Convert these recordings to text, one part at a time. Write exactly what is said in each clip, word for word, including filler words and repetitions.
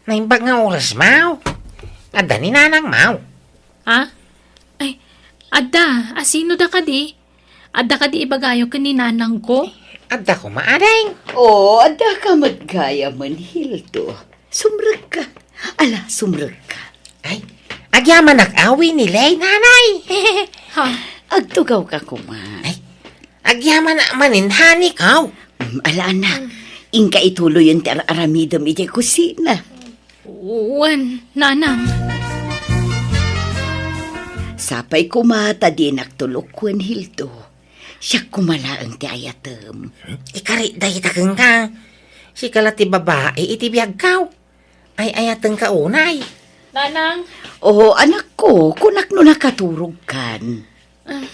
Naimbag nga oras, Maw. Adda ni Nanang, Maw. Ha? Ay, adda, asino da kadi? Adda kadi ibagayo ken ni Nanangko? Adda koma, Ading. Oo, adda ka met gayam, Hildo. Sumrekka. Ala, sumrekka. Ay, agyamanak a Winnie Lay, Nanay. Ha? Agtugawka koma. Ay, agyamanak manen, Honey, kaw. Mm, ala, anak. Inka ituloyen ti ar-aramidem idiay kusina. Wen, Nanang. Sapay koma ta dinak tulokuen, Hildo. Siak koma laeng ti ayatem. Ikarit dayta kenka. Sika la ti babai iti biagkaw. Ay-ayatenka unay. Nanang. Oo, anakko, kunak no nakaturogkan. Ah,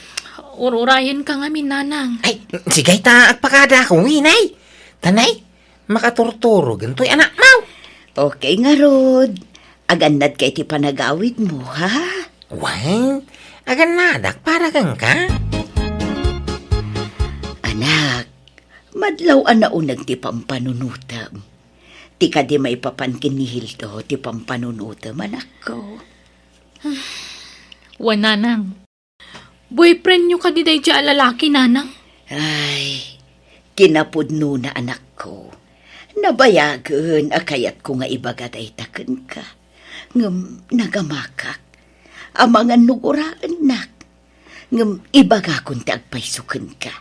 ur-urayenka ngamin, Nanang. Ay, sige ta, agpakada ako, Winay. Tanay, makaturturogen toy anakmo. Okay ngarud. Agannadka iti panagawidmo, ha? Wen, agannadak para kenka. Anak, madlaw a nauneg ti pampanunotem. Ti kadi maipapan ken ni Hildo ti pampanunotem, anakko. Wen, Nanang. Boyfriendyo kadi daydiay a lalaki, Nanang? Ay, kinapudnona, anakko. Nabayagen a kayatko nga ibaga dayta kenka. Ngem nagamakak. Amangan no guraennak. Ngem ibagakon ti agpayso kenka.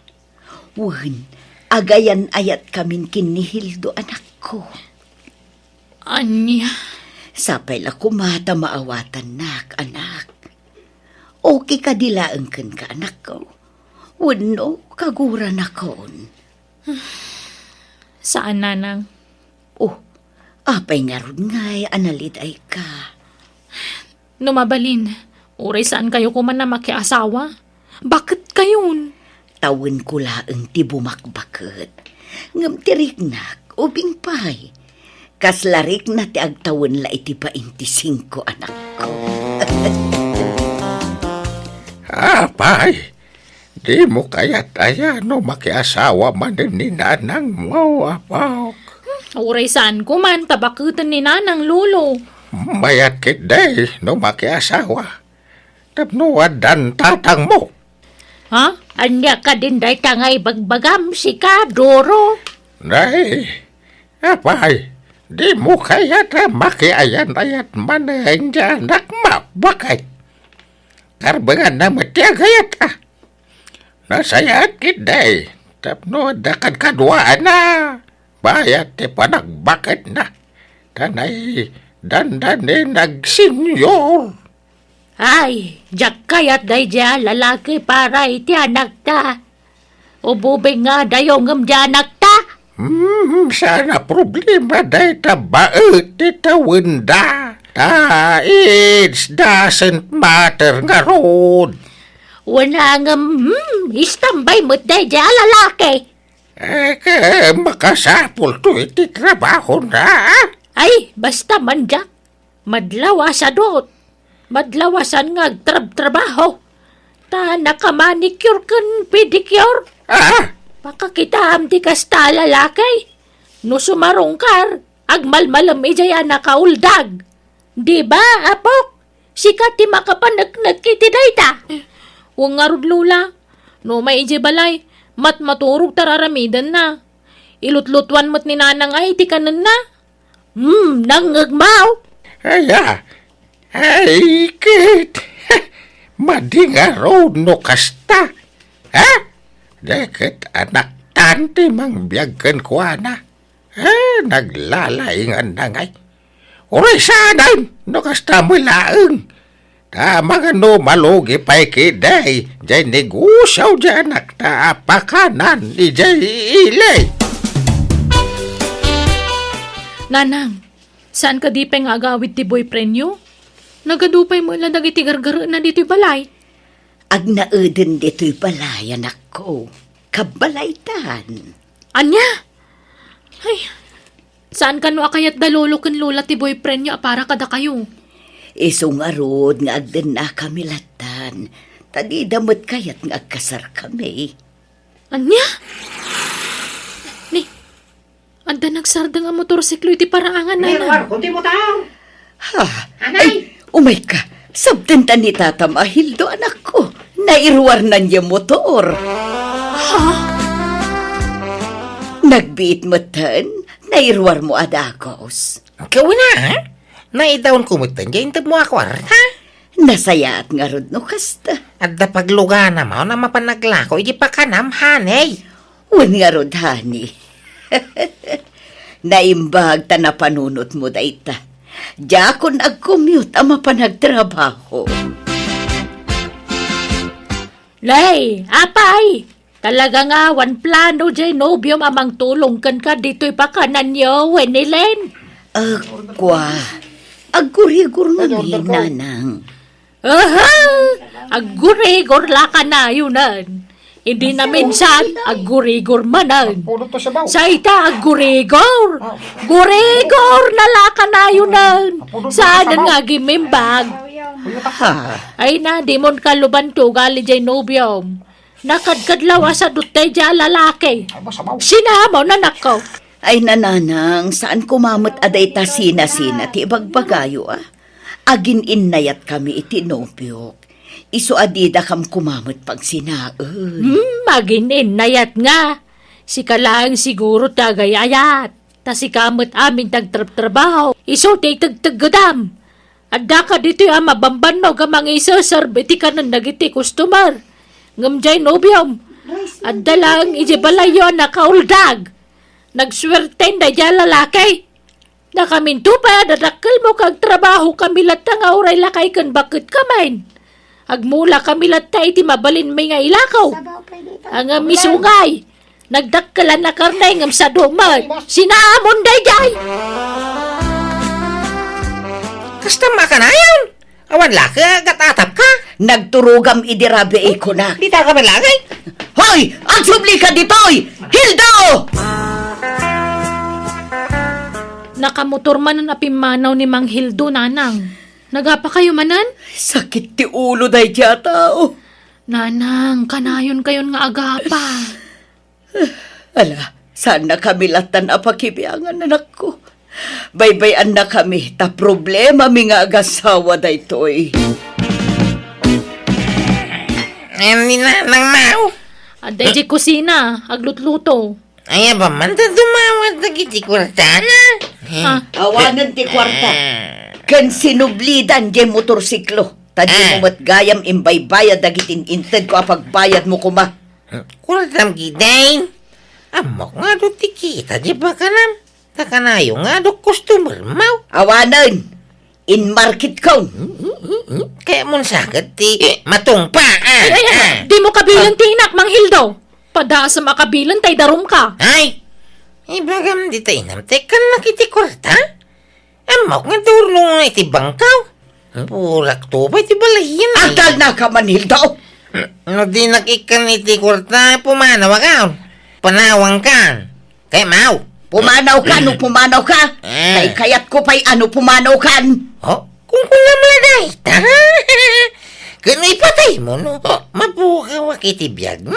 Wen, agayan-ayatkamin ken ni Hildo, anakko. Ania? Sapay la koma ta maawatannak, anak. Okay kadi laeng kenka, anakko? Wenno kaguranakon? Saan, Nanang. Oh, apay ngarud ngay a nalidayka? No mabalin, uray saankayo koma a makiasawa. Baketkayon? Tawenko laeng ti bumakbaket. Ngem ti riknak, ubing pay. Kasla rikna ti agtawen la iti bainti singko, anakko. Apay, dimo kayat aya no makiasawa manen ni nanangmo, apok? Uray saanko man ta baketen ni Nanang, Lolo. Mayat ketdi no makiasawa. Tapno addan tatangmo. Ha? Ania kadin dayta nga ibagbagam, sika, Doro? Nay, apay, dimo kayat a makiayan-ayat manen ti anakmo? Baket? Karbenganna met ti agayat, a? Nasayaat ketdi, tapno adda kadkaduaanna. Bayat ti panagbaketna. Ta nay, dandanin agsenyor. Ay, diak kayat daydiay a lalaki para iti anakta. Ubing nga adayo ngem ti anakta. Hmm, saan a problema dayta baet ti tawenda. Ta it doesn't matter ngarud. Wen a ngem, hmm, istambay met daydiay a lalaki. Eh, ket makasapulto iti trabahona. Ay, basta man diak. Madlaw a sadot. Madlaw a saan nga agtrabtrabaho. Ta nakamanicure ken pedicure. Ah? Pakakitaam ti kasta a lalaki. No sumarungkar, agmalmalem idiay a nakauldag. Di ba, apok? Sika ti makapaneknek iti dayta. Wen ngarud, Lola. No umay idiay balay, matmaturog ta ar-aramidenna. Ilutlutuan met ni Nanang ay ti kanenna. Hmm, nangngegmo? Aya, ay, ket, madi ngarud no kasta. Ha? Deket anaktan ti mangbiag kenkuana. Eh, naglalainganna ngay. Uray saanen no kasta met laeng. Ta amangan no malugi pay ketdi diay negosio diay anakta a pakanan idiay ili. Nanang, saan kadi pay nga agawid ti boyfriendyo? Nagadu pay met la dagiti gargarena ditoy balay. Agnaeden ditoy balay, anakko. Kabbalaytan. Ania? Ay, saan kano a kayat da lolo ken lola ti boyfriendyo a para kadakayo? Isu ngarud nga agdennakami lattan, ta dida met kayat nga agkasarkami. Ania? Ni, Da nagsardeng a motorsiklo iti paraangan, Nanang. Nairuarko ti motor. Ha? Anay! Ay, umayka. Sabdenta ni Tatam a Hildo, anakko. Nairuarnan ya motor. Ha? Nagbiit metten, nairuarmo a dagus. Kawina, ha? Naidaonko metten, diay intedmo a kuarta. Nasayaat ngarud no kasta. Adda pagluganam a mapan naglako iti pakanam, honey. Wen ngarud, honey. Naimbag ta napanunotmo dayta. Diakon agcommute a mapan agtrabaho. Lay, apay! Talaga nga awan plano diay nobiom a mangtulong kenka ditoy pakananyo, wen ni Len? Ah, kua. Aggurigor no mi, Nanang. Aha! Aggurigor la kanayonan. Hindi na minsan, aggurigor manen. Sa ita, aggurigor. Gurigor na la kanayonan. Saan nga agimimbag? Ha? Ay na, dimon kaluban ti ugali diay nobiom. Nakadkadlaw a sadut daydiay a lalaki. Sinamon, anakko. Ay, Nanang, saan koma met a dayta sina-sina ti ibagbagayo, a? Agin-innayatkami iti nobiok. Isu a didakam koma met pagsinaen. Hmm, agin-innayat nga. Sika laeng siguro ti agay-ayat. Ta sika met amin ti agtrabtrabaho. Isu ti itegteggedam. Addaka ditoy a mabambannog a mangiseserbi iti kanen dagiti customer. Ngem diay nobiom, adda laeng idiay balayyo a nakauldag. Nagsuerten daydiay a lalaki. Nakaminto pay a dadakkelmo ket agtrabahokami latta nga uray lakay ken bakketkami. Agmulakami latta iti mabalinmi nga ilako. Ngem isu ngay, nagdakkelan a karne ngem sadu met. Sinamon daydiay! Kasta makanayon? Awan la ket agat-atapka? Nagturogam idi rabii kunak. Dita ka man langay? Hoy! Agsublika ditoy! Hildo! Nakamotor manen a pimmanaw ni Mang Hildo, Nanang. Nagapakayo manen? Sakit ti ulo daydiay a tao. Nanang, kanayonkayon nga agapa. Ala, saannakami lattan a pakibiangan, anakko. Baybay-annakami ta problemami nga agasawa daytoy. Ay, ni Nanang Mao. Adda idiay kusina, aglutluto. Ay, aba man ta dumawat dagiti kuartana. Ha? Awanen ti kuarta. Ken sinublidan diay motorsiklo. Ta dimo met gayam imbaybayad dagiti in-intedko a pagbayadmo koma. Kuartam giden. Ammok nga adu ti kita diay pakanam. Ta kanayon nga adu customer mo. Awanen. Inmarketkon. Kayatmon sa ket ti matungpa, a. Ay, ay, ay, dimo kabilen ti inak, Mang Hildo. Padasem a kabilen ta idarumka. Ay, ibagam dita inam, ta ikkannak iti kuarta? Ammok nga durno iti bangkaw. Purak to pay ti balayen. Agtalnaka man, Hildo. No dinak ikkan iti kuarta, pumanawka. Panawangkan. Kayatmo? Pumanawka no pumanawka. Kay kayatko pay a no pumanawkan. Oh, kunkunam la dayta. Ken ipataymo no mapukawak iti biagmo.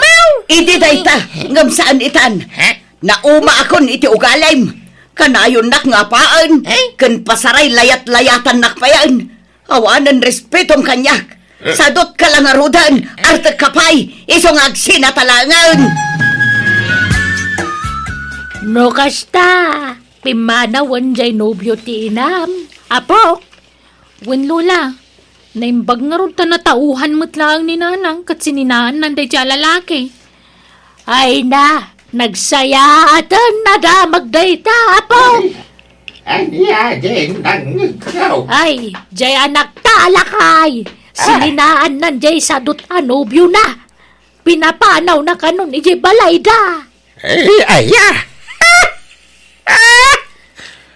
Idi dayta, ngem saan itan. Ha? Naumaakon iti ugalim. Kanayonnak nga apaen, ken pasaray layat-layatannak payen. Awanen respetom kaniak. Sadutka la ngaruden, artekka pay, isu nga agsinatalangen. No kasta, pimmanawen diay nobio ti inam, apok. Wen, Lola, naimbag ngarud ta natauhan met laeng ni Nanang ket sininaannan daydiay a lalaki. Ay na, nagsayaaten a damag dayta, apo. Ania diay nangngegko? Ay, diay anakta a lakay. Sininaannan diay sadut a nobiona. Pinapanawna kanon idiay balayda. Ay, aya.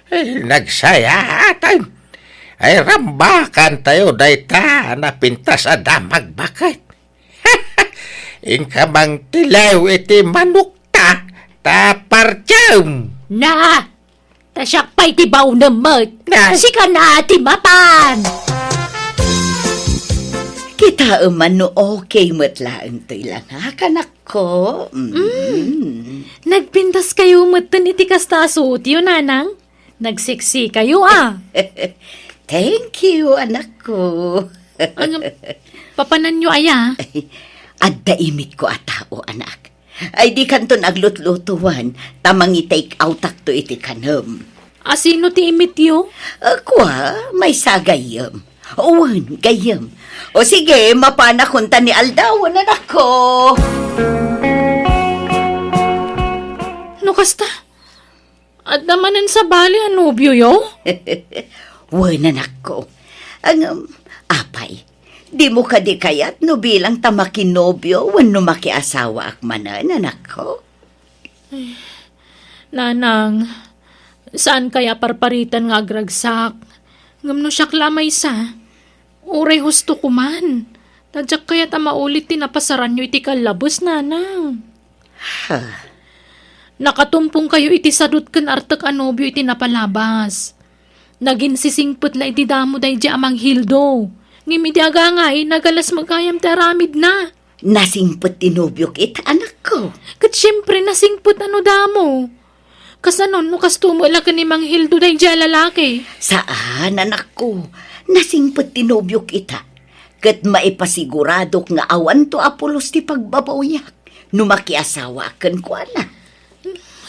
Ay, nagsayaaten. Ay, rambakantayo dayta a napintas a damag baket. Inka mangtilew iti manokta, ta partiem. Na, ta siak pay ti baonem met. Na. Sika na ti mapan. Kitaem man no okay met laeng toy langak, anakko. Mm. Mm. Nagpintas kayo metten iti kasta a suotyo, nanang? Nagseksi kayo, ah. Thank you, anakko. Ang, papananyo aya? Adda imitko a tao, anak. Ay, di kanton aglutlutuan, ta mangi-take outakto iti kanem. Asino ti imityo? Ah, kua, maysa a gayyem. Wen, gayyem. O sige, mapanakon ta ni aldawen, anakko. No kasta, adda manen sabali a nobioyo? Wen, anakko. Ngem, apay, dimo kadi kayat no bilang ta makinobio wenno makiasawaak manen, anakko? Nanang, saan kaya parparitan nga agragsak? Ngem no siak la a maysa, uray husto ko man. Ta diak kayat a maulit ti napasaranyo iti kallabes, nanang. Ha? Nakatumpong kayo iti sadut ken artek a nobio iti napalabas. Naginsisingpet la iti damo daydi a Mang Hildo. Ngem idi agangay, nagalas met gayam ti aramidna. Nasingpet ti nobiok ita, anakko. Ket siempre, nasingpet a no damo. Kasano no kasto met la ken ni Mang Hildo daydi a lalaki? Saan, anakko. Nasingpet ti nobiok ita. Ket maipasiguradok nga awanto a pulos ti pagbabawiak no makiasawaak kenkuana.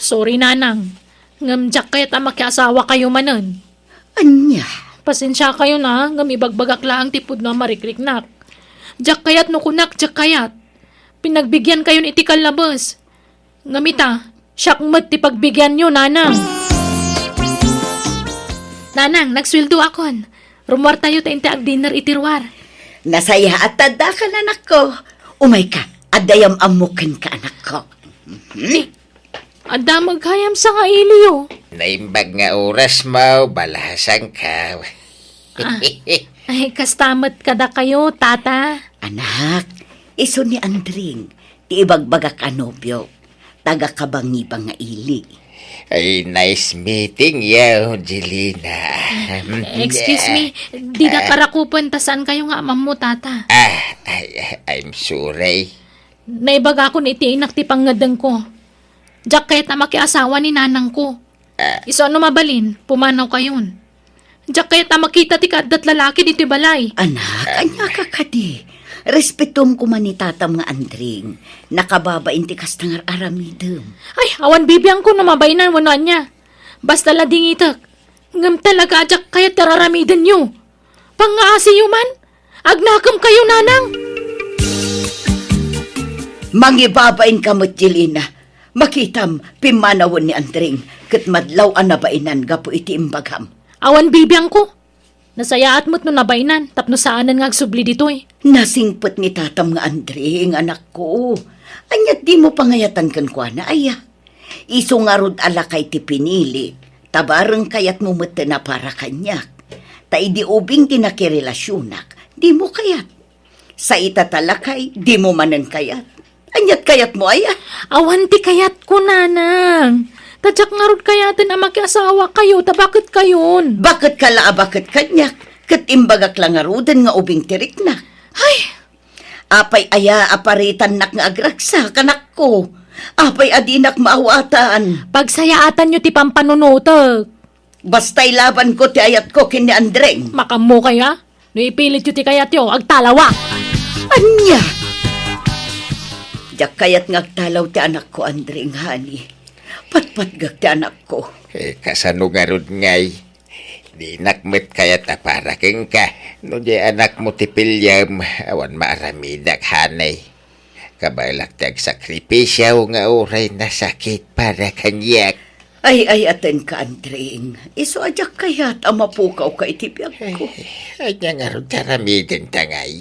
Sorry, nanang. Ngem diak kayat a makiasawa kayo manen. Ania? Pasensia kayo na, ngem ibagbagak laeng ti pudno a marikriknak. Diak kayat no kunak, diak kayat. Pinagbigian kayon iti kallabes. Ngem ita, siak met ti pagbigianyo, nanang. Nanang, nagsueldoakon. Rummuartayo ta inti agdinner iti ruar. Nasayaat ta addakan, anakko. Umayka, adda yam-ammok kenka, anakko. Adda met gayam sanga iliyo. Naimbag nga orasmo, balahasanka. Ah, ay, kasta met kadakayo, tata. Anak, isu ni Andring, ti ibagbagak a nobio. Taga Kabangiba nga ili. Ay, nice meeting you, Jelina. Excuse me, dida karakupen ta saan kayo nga amammo, tata? Ah, ay, I'm sorry. Naibagakon iti inak ti pangngeddengko. Diak kayat a makiasawa ni nanangko. Ah. Isu a no mabalin, pumanaw kayon. Diak kayat a makita ti kaaddat lalaki ditoy balay. Anak, ania ka kadi? Respetom koma ni tatam nga Andring. Nakababain ti kasta nga aramidem. Ay, awan bibiangko no mabainan wenno ania. Basta la dingitek. Ngem talaga a diak kayat ti araramidenyo. Pangngaasiyo man? Agnakem kayo, nanang! Mangibabain ka met, Jelina. Makitam, pimmanawen ni Andring, ket madlaw a nabainan gapu iti imbagam. Awan bibiangko. Nasayaat met no nabainan, tapno saanen nga agsubli ditoy. Nasingpet ni tatam nga Andring, anakko. Ania't dimo pangayatan kenkuana, aya? Isu ngarud a lakay ti pinili, ta bareng kayatmo metten a para kaniak. Ta idi ubing ti nakirelasionak, dimo kayat. Sa ita ta lakay, dimo manen kayat. Ania't kayatmo, aya? Awan ti kayatko, nanang. Ta diak ngarud kayaten a makiasawa kayo, ta baket kayon. Baket ka la a baket kaniak, ket imbagak la ngaruden nga ubing ti riknak. Ay! Apay aya a paritannak nga agragsak, anakko? Apay a dinak maawatan? Pagsayaatanyo ti pampanunotek. Basta ilabanko ti ayatko ken ni Andreng. Makammo kayo, a? No ipilityo ti kayatyo, agtalawa. Ania? Diak kayat nga agtalaw ti anakko, Andreng, honey. Patpatgak ti anakko. Eh, kasano ngarud ngay? Dinak met kayat a para kenka. No di anakmo ti piliem, awan maaramidak, honey. Kabaelak ti agsakripisio nga uray nasakit para kaniak. Ay, ay, atenka, Andring. Isu a diak kayat a mapukawka iti biagko. Ay, ania ngarud ti aramidenta ngay?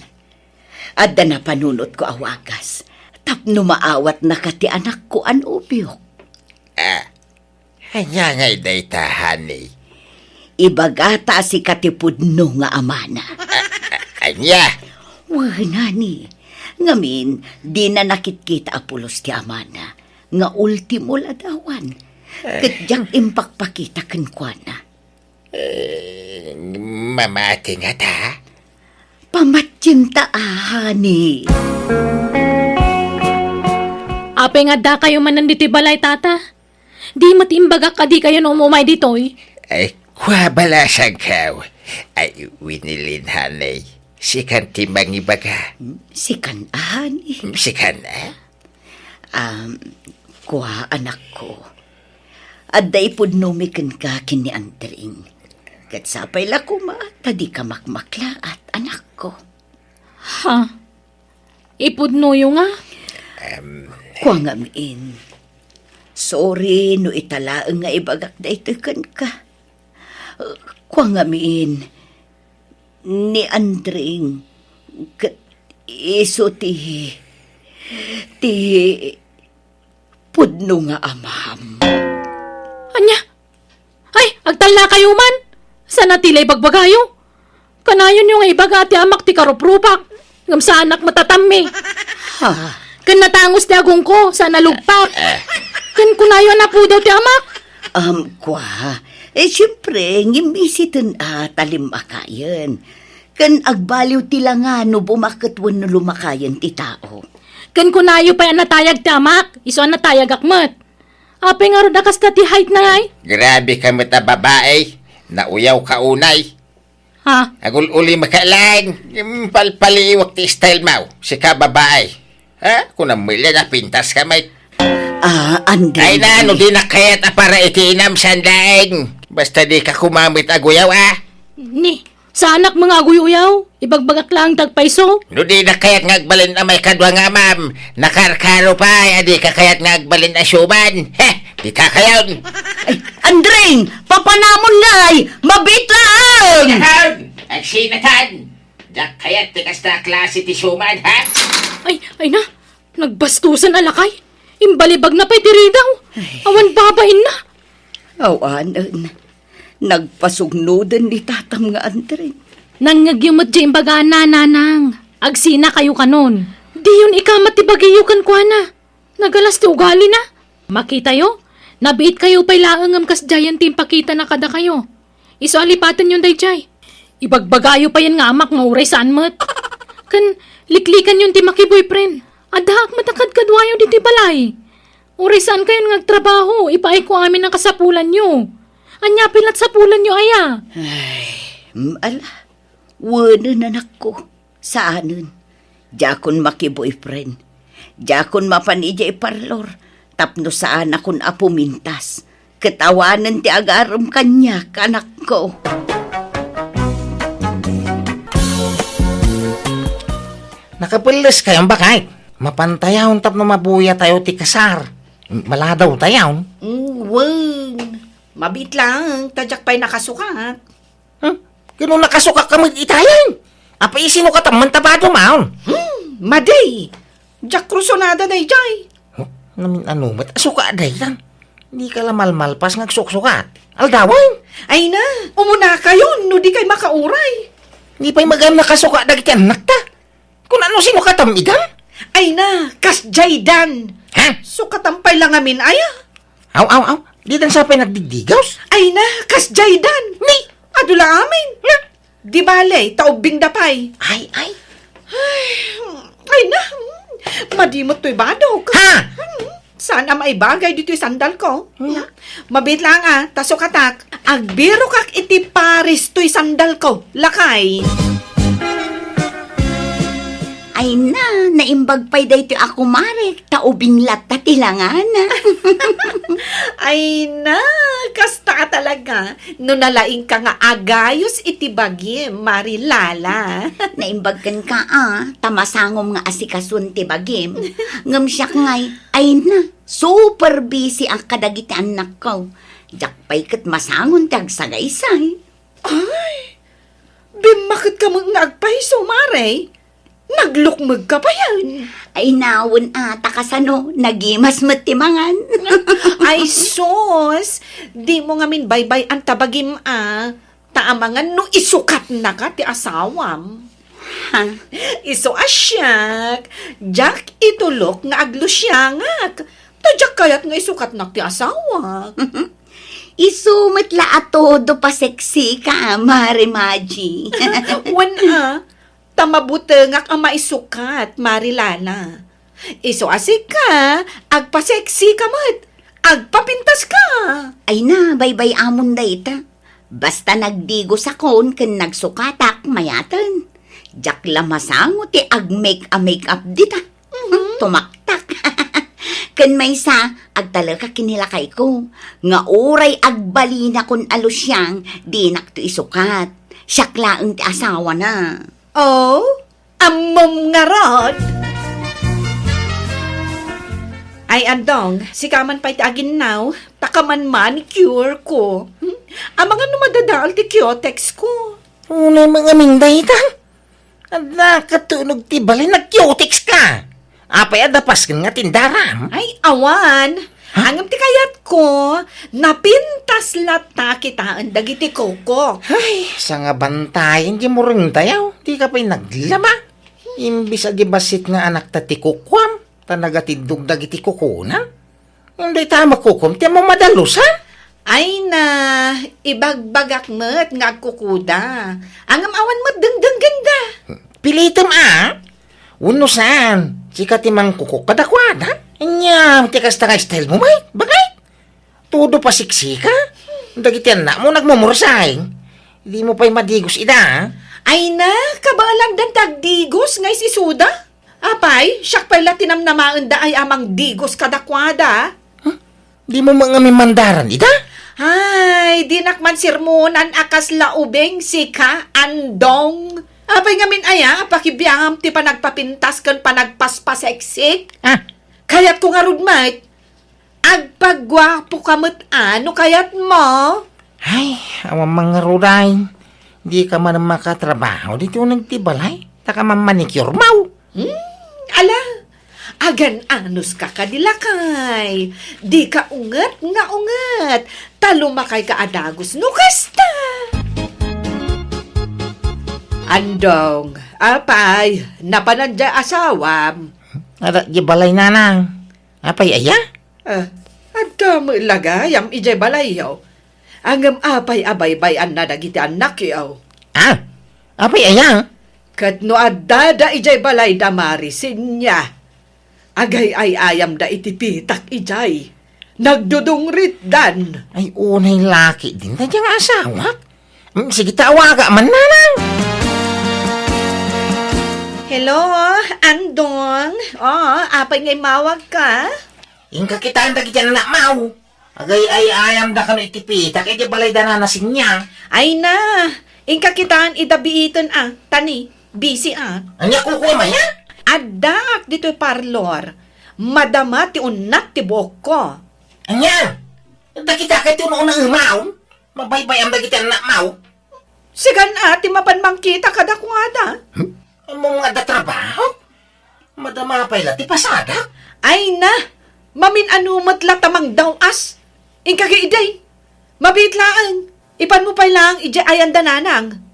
Adda napanunotko a wagas. Tapno maawatnaka ti anakko a nobiok. Ah, ania ngay dayta, honey? Ibagata a sika ti pudno nga amana. A-, a-, ania? Wen, honey. Ngamin, dina nakitkita a pulos ti amana nga ultimo ladawan. Ket diak impakpakita kenkuana. Eh, mamati ngata? Pamat-, Cinta, ah, honey. Apay nga addakayo manen ditoy balay, Tata? Di met imbagak a dikayon umumay ditoy? Ay, kua balasangkaw. Ay, Winilin, honey. Sikan ti mangibaga. Hmm, sikan, ah, honey. Hmm, sikan, ah? Um, kua, anakko. Adda ipudnomi kenka ken ni Andring. Ket sapay la koma ta dika makmaklaat, anakko. Ha? Ipudnoyo nga? Em. Kua ngamin. Sorry no ita laeng nga ibagak daytoy kenka. Kua ngamin, ni Andring ket isu ti, ti pudno nga amam. Ania? Ay, agtallakayo man! Saan a ti la ibagbagayo? Kanayonyo nga ibaga a ti amak ti karuprupak, ngem saanak met a tammi. Ha? Ken natangus ti agongko, saan a lugpak. Ken kunayo a napudaw ti amak. Um, kua. Eh, siempre, ngimmisiten a talim akayen. Ken agbaliw ti langa no bumaket wenno lumakayen ti tao. Ken kunayo pay a natayag ti amak, isu a natayagak met. Apay ngarud a kasta ti height na ngay? Grabe ka met a babae. Nauyaw ka unay. Ha? Agul-uli makalang. Palpaliwak ti style mo. Sika babae. Ha? Kunam mo ila napintas ka, Mike. Ah, Andring. Ay na, no di na kayat a para iti inam, sandaeng. Basta di ka kumamit aguyaw, ah. Ni, saanak mga aguy-uyaw. Ibagbagak lang tagpayso. No di na kayat nga agbalin a may kadua nga amam, nakarkaro pay, a di ka kayat nga agbalin a siuman. Heh, di ka kayon. Ay, Andring, papanamon ngay, mabit lang! Agsina tan! Diak kayat ti kasta a klase ti siuman, ha? Ay, ay na, nagbastusan a lakay. Imbalibag na pay ti ridaw. Ay. Awan babain na. Awanen, nagpasugnoden ni tatam nga Andring. Nangngegyo met diay imbaga, nanang. Agsina kayo kanon. Diyon ikamat ti bagiyo kenkuana. Nagalas ti ugalina. Makitayo, nabiit kayo pay laeng ngem kasdiayen ti impakitana kadakayo. Isu a lipatenyon daydiay. Ibagbagayo payen nga amak nga uray saan met. Ken liklikanyon ti makiboyfriend. Addaak met a kadkaduayo ditoy balay. Uray saan kayon nga agtrabaho, ipaayko amin a kasapulanyo. Ania pay lat sapulanyo aya? Ay, mm, ala. Wenen, anakko. Saanen. Diakon makiboyfriend. Diakon mapan idiay parlor tapno saanakon a pumintas. Ket awanen ti agarem kaniak, anakko. Nakapelles kayon, baket? Mapantayon tapno mabuyatayo ti kasar. Maladawtayon. Mm, wen. Mabit lang, ta diak pay nakasukat. Hmm? Kano nakasukak ka met itayan? Apay, sino ka tamman ta bado maon? Hmm, madi! Diak rusunada daydiay. Huh? Namin ano met, asuka daytan. Di ka la malmalpas nga agsuksukat. Aldawan? Ay na, umuna kayon, no di kay makauray. Di pay magan nakasuka dagiti annak ta. Kun ano, sino ka tam idan? Ay na, kas Jaydan. Ha? Sukatan pay la ngamin aya. Aw, aw, aw. Didan sa pay nagdigdigaws? Ay na, kas Jaydan. Ni? Adu la amin. Na? Di bale, ta ubbing da pay. Ay, ay. Ay, ay na. Madimot to'y badok. Ha? Hmm, saan a maibagay dito'y sandal ko? Hmm. Na? Mabit lang, ah, ta sukatak. Agbirokak iti pares to'y sandal ko. Lakay. Ay na, naimbag pay daytoy a kumarek, ta ubing latta ti langana. Ay na, kasta a talaga. No nalaingka nga agayos iti bagim, Mari Lala. Naimbag kenka, ah, ta masangom nga asikason ti bagim. Ngem siak ngay, ay na, super busy ak kadagiti annakko. Diak pay ket masangon ti agsagaysay. Ay, bimmaket ka met nga agpayso, Mare. Naglukmeg ka payen. Ay, nawen a, ta kasano, nagimas met ti mangan. Ay, sus! Dimo ngamin baybay-an ta bagim a. Ta amangan no isukatnaka ti asawam. Ha? Isu a siak, diak itulok nga aglusiangak. Ta diak kayat nga isukatnak ti asawak. Isu met la a todo pa sexy ka, Mare Maji. Wen a, ta mabutengak a maisukat, Mari Lana. Isu a sika, agpa-sexy ka met, agpapintas ka. Ay na, baybay-amon dayta. Basta nagdigosakon ken nagsukatak, mayaten. Diak la masango ti ag-make-a-make-up dita. Mhm. Tumaktak. Ken maysa, agtalekak ken ni lakayko, nga uray agbalinakon a lusiang, dinakto isukat. Siak laeng ti asawana. Oh? Ammom ngarud? Ay, Andong, sika man pay ti aginnaw, ta kaman manicure ko. Hmm? Amangan no madadael ti cutex ko. Unay mangamin dayta. Adda katunog ti balay, nag-cutex ka. Apay, adda pasken nga tindaram? Ay, awan. Ha? Ngem ti kayatko, napintas latta kitaen dagiti kuko. Ay, sangabantayen ti murengtayaw. Di ka pay naglaba. Imbis a di bassit nga anakta ti kukuam, ta nagatiddog dagiti kukuna. Dayta a makukuam ti ammom a dalusan. Ay na, ibagbagak met nga agkukuda. Ngem awan met dengdenggenda. Pilitem a? Wenno saan, sika ti mangkukok kadakuada? Ania, ti kasta nga style mo, Mike? Bakit? Todo pasiksika? Dagiti annakmo nagmumursaing. Dimo pay madigos ida, a? Ay na, kabaelandan ti agdigos nga is-isuda. Apay, siak pay la ti namnamaenda ay a mangdigos kadakuada. Huh? Dimo mangamin mandaran ida? Ay, dinak man sermonan a kasla ubing sika, Andong. Apay ngamin aya a pakibiangam ti panagpapintas ken panagpaspaseksik? Ah. Kayatko ngarud met, agpaguapo ka met a no kayatmo. Ay, awan man ngarud ay. Di ka man makatrabaho ditoy uneg ti balay. Ta ka man manicure mo. Hmm, ala, agan-anos ka kadi lakay. Di ka unget nga unget. Ta lumakay ka a dagus no kasta. Andong, apay, napanan diay asawam? Adda diay balay, nanang. Apay aya? Ah, adda met la gayam idiay balayyo. Ngem apay a baybay-anna dagiti annakyo? Ah, apay aya? Ket no addada idiay balay da Mari Sinya, agay-ay-ayamda iti pitak idiay. Nagdudungritdan. Ay, unay laki din ta diay nga asawak. Mm, sige, ta awaga man, nanang. Hello, Andong. Oh, apay nga immawag ka? Inka kitaen dagiti annakmo. Agay-ay-ayamda kano iti pitak idiay balay da Nana Sinya. Ay na, inka kitaen ida biiten a, ta ni, busy a. Ania kukuam aya? Addaak ditoy parlor. Madama ti unnat ti buokko. Ania? Dagita kay ti una-una immawag? Mabaybay-am dagiti annakmo? Sika a ti mapan mangkita kadakuada. Hmm? Ammom nga adda trabaho? Madama pay la ti pasadak? Ay na! Mamin-ano met la ta mangdaw-as? Inka idi. Mabiit laeng. Ipanmo pay laeng idiay ayan da Nanang.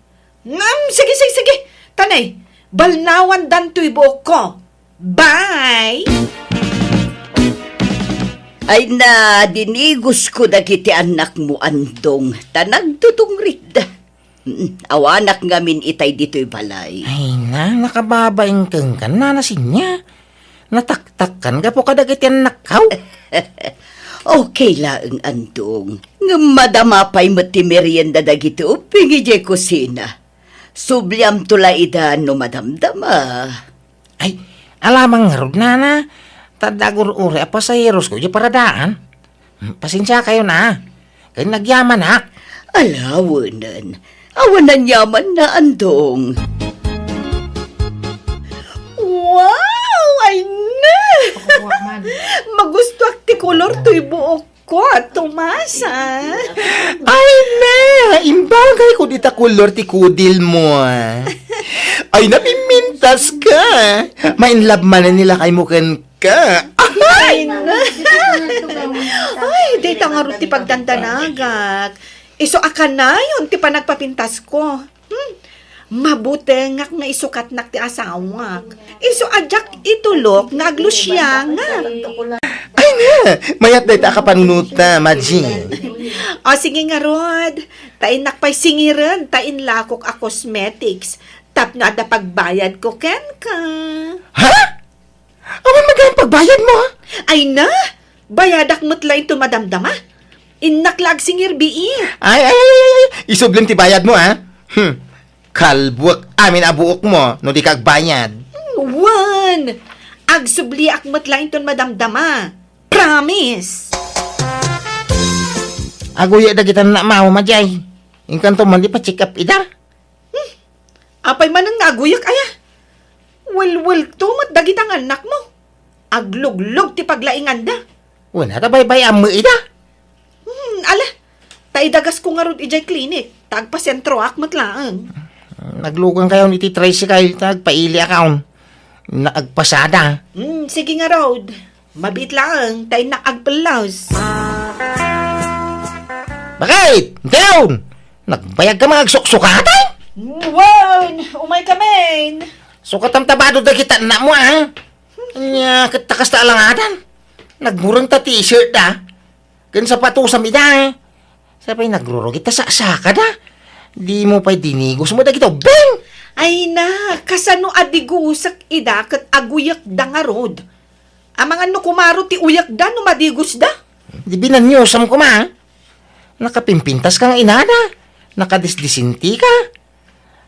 Ngem, sige, sige, sige. Ta ni, balnawandan toy buokko. Bye! Ay na, dinigosko dagiti annakmo, Andong, ta nagdudungritda. Mm, awanak ngamin itay ditoy balay. Ay na, nakababain kenka, Nana Sinya. Nataktakkan gapu kadagiti annakko. Okay laeng, Andong. Ngem madama pay met ti merienda dagiti ubbing idiay kusina. Subliamto la ida no madamdama. Ay, ala man ngarud, Nana. Ta adda agur-uray a pasaherosko idiay paradaan. Hmm, pasensiakayon a. Ken nagyamanak. Ala, wenen. Awan aniamanna, Andong. Wow! Ay na! Ako man. Magustuak ti kolor toy buok ko, Tomasa. Ay na! Imbagayko dita kolor ti kudilmo. Ay, napimmintas ka. Ma-in love manen ni lakaymo kenka. Ay na! Ay, dayta ngarud ti pagdandanagak. Isu a kanayon ti panagpapintasko. Hmm. Mabutengak nga isukatnak ti asawak. Isu a diak itulok nga aglusiangak. Ay na! Mayat dayta a kapanunota, Madji. O, sige ngarud. Ta innak pay singiren ta inlakok a cosmetics. Tapno adda pagbayadko kenka. Ha? Awan met gayam pagbayadmo, ha? Ay na! Bayadak met la inton madamdama. Innak la agsingir bii. Ay, ay, ay, ay, ay. Isublem ti bayadmo, ha? Hmm. Kalbuek amin a buokmo no di ka agbayad. Hmm, wen. Agsubliak met la inton madamdama. Promise! Aguyek dagita annakmo, Madiay. Inkanto man di pa-check up ida. Hmm. Apay manen nga aguyek aya? Welwelto met dagita nga annakmo. Agluglog ti paglainganda. Wen, ata baybay-am met ida. Hmm, ala. Ta idagasko ngarud idiay klinik. Ta agpasentroak met laeng. Naglugankayon iti tricycle, ta agpailiakon. Innak agpasada. Hmm, sige ngarud. Mabiit laeng, ta innak agpellos. Bakit? Diyon! Nagbayagka nga agsuksukatan? Wen, umaykamin. Sukatam ta bado dagita annakmo, a. Ania, ket ta kasta alangadan. Nagbureng ta t-shirt da. Ken sapatosam ida, a. Sapay nagrurugit ta saksakada. Dimo pay dinigos met dagiti ubbing. Ay na, kasano a digusek ida ket aguyekda ngarud? Amangan no kumaro ti uyekda no madigosda? Di binaniosam koma. Nakapimpintaska nga inada. Nakadisdisintika.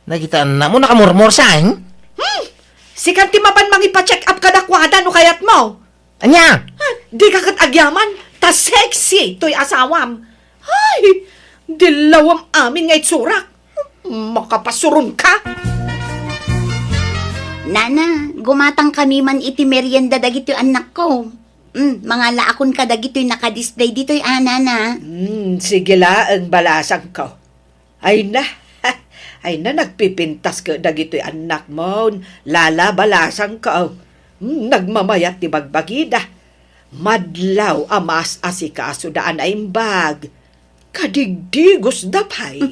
Dagita annakmo nakamurmursa, eh? Hmm! Sika ti mapan mangipa-check up kadakuada no kayatmo. Ania? Ha, dika ket agyaman, ta sexy toy asawam. Ay, dilawam amin nga itsurak. Makapasuron ka. Nana, gumatang kami man iti merienda dagitoy annakko. Mm, mangalaakon kadagitoy nakadisplay ditoy, a, nana. Mm, sige laeng, balasangko. Ay na, ay na, nagpipintas ket dagitoy annakmon, lala, balasangko. Mm, nagmamayat ti bagbagida. Madlaw a maas-asikasoda a naimbag. Kadigdigosda pay.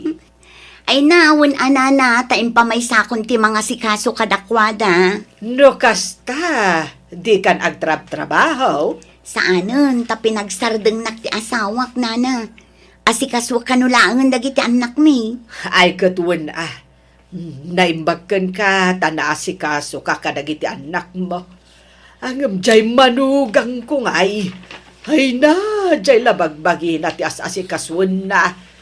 Ay na, wen a, nana, ta impamaysakon ti mangasikaso kadakuada. No kasta, dikan agtrabtrabaho? Saanen, ta pinagsardengnak ti asawak, nana. Asikaso kano laengen dagiti annakmi. Ay, ket wen a. Naimbag kenka ta naasikasoka kadagiti annakmo. Ngem diay manugangko ngay. Ay na, diay la bagbagina ti as-asikasuenna.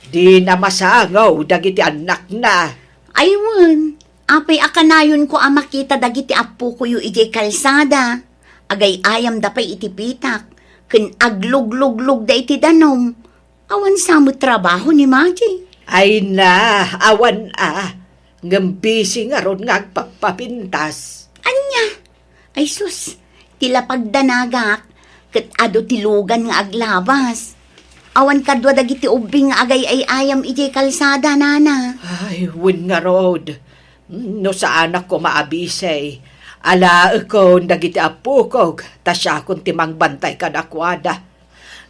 Dina masangaw dagiti annakna. Ay wen, apay a kanayonko a makita dagiti appokoyo idiay kalsada? Agay-ayamda pay iti pitak, ken aglugluglugda iti danum. Awan sa met trabaho ni Maji. Ay na, awan a. Ngem busy ngarud nga agpapapintas. Ania? Ay sus, ti lapagdanagak, ket adu ti lugan nga aglabas. Awan kadua dagiti ubbing nga agay-ay-ayam idiay kalsada, nana. Ay, wen ngarud. No saanak koma a busy, alaekon dagiti appokok, ta siakon ti mangbantay kadakuada.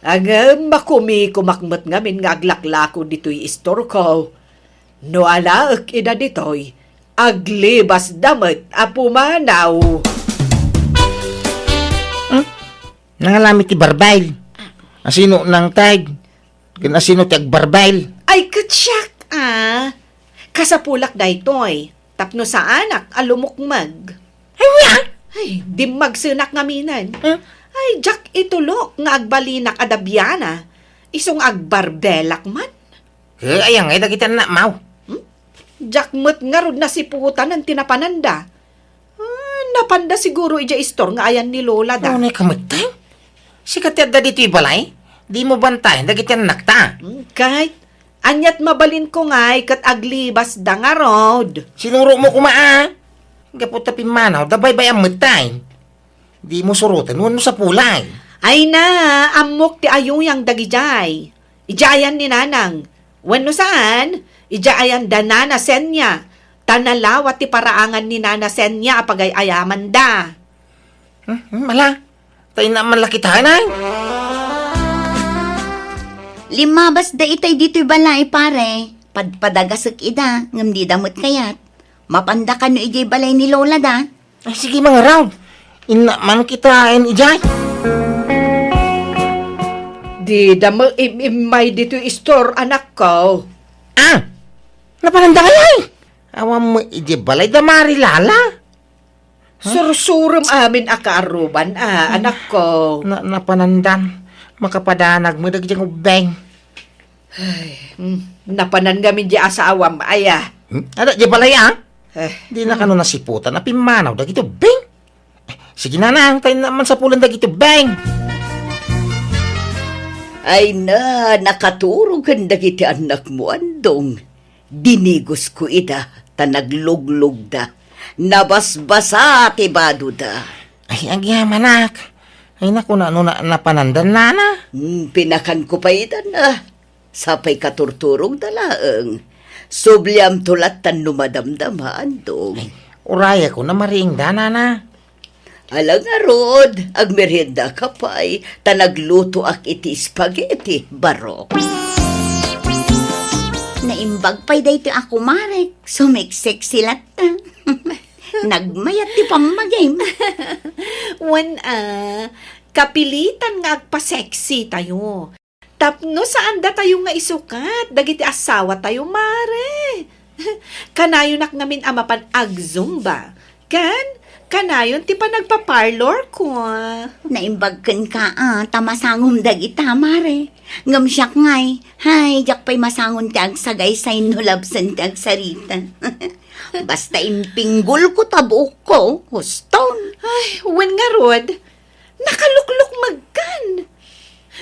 Ngem makumikomak met ngamin nga aglaklako ditoy istorko. No alaek ida ditoy, aglibasda met a pumanaw. Hmm? Nangalami ti barbail. Asino nangtag? Ken asino ti agbarbail? Ay, ket siak, a. Kasapulak daytoy, tapno saanak a lumukmeg. Ania? Ay, dimmagsenak ngaminen. Hmm? Ay, diak itulok nga agbalinak a dabiana. Isu nga agbarbelak man. Eh, aya ngay dagiti annakmo? Hmm? Diak met ngarud nasiputanen ti napananda. Ah, napanda siguro idiay istor nga ayan ni Lola da. Unay ka met, tay? Sika ti adda ditoy balay? Dimo bantayan dagiti annakta. Hmm, ket aniat mabalinko ngay ket aglibasda ngarud. Sinurotmo koma, a. Gapu ta pimmanawda, baybay-am met, tay. Dimo suroten wenno sapulay. Ay na, ammok ti ayuyang dagidiay. Idiay ayan ni Nanang. Wenno saan, idiay ayan da Nana Senia. Ta nalawa ti paraangan ni Nana Senia a pagay-ayamanda. Hmm, hmm, ala. Ta inna man la kitaen, ay. Limmabasda itay ditoy balay, pare. Padpadagasek ida, ngem dida met kayat. Mapanda kano idiay balay ni Lola da. Ay, sige, mangarab. Inna man kitaen idiay. Dida met im-immay ditoy istor, anakko. Ah! Napananda ngay, ay? Awan met idiay balay da Mari Lala? Sursurem amin a kaarruban, a, anakko. Na, napanandan. Makapadanag met dagiti ubbing. Ay, hmm, napanan ngamin di asawam, aya. Hmm? Adda di balay, a? Eh. Di na kano nasiputan a pimmanaw dagiti ubbing? Sige, nanang, tayo naman sa pulan dagiti ubbing. Ay na, nakaturog ken dagiti annakmo, Andong. Dinigosko ida, ta nagluglugda. Nabasbasa ti badoda. Ay, agyamanak. Ay, naku, na, no, na, napanandan, nana? Hmm, pinakanko pay ida na. Sapay katurturogda laeng. Subliamto lattan no madamdama, Andong. Ay, urayakon a mariingda, nana. Ala ngarud, agmeriendaka pay, ta naglutoak iti spaghetti, barok. Naimbag pay daytoy a kumarek, sumeksexy latta. Nagmayat ti pammagim. Wen, a, kapilitan nga agpa-sexy tayo. Tapno saandatayo nga isukat dagiti asawatayo, Mare. Kanayonak ngamin a mapan agzumba. Ken kanayon ti panagpa-parlor ko. Naimbag kenka, a, ta masangom dagita, Mare. Ngem siak ngay, hay, diak pay masangon ti agsagaysay no labsen ti agsarita. Basta impinggolko ta buokko, huston. Ay, wen ngarud, nakaluklukmegkan.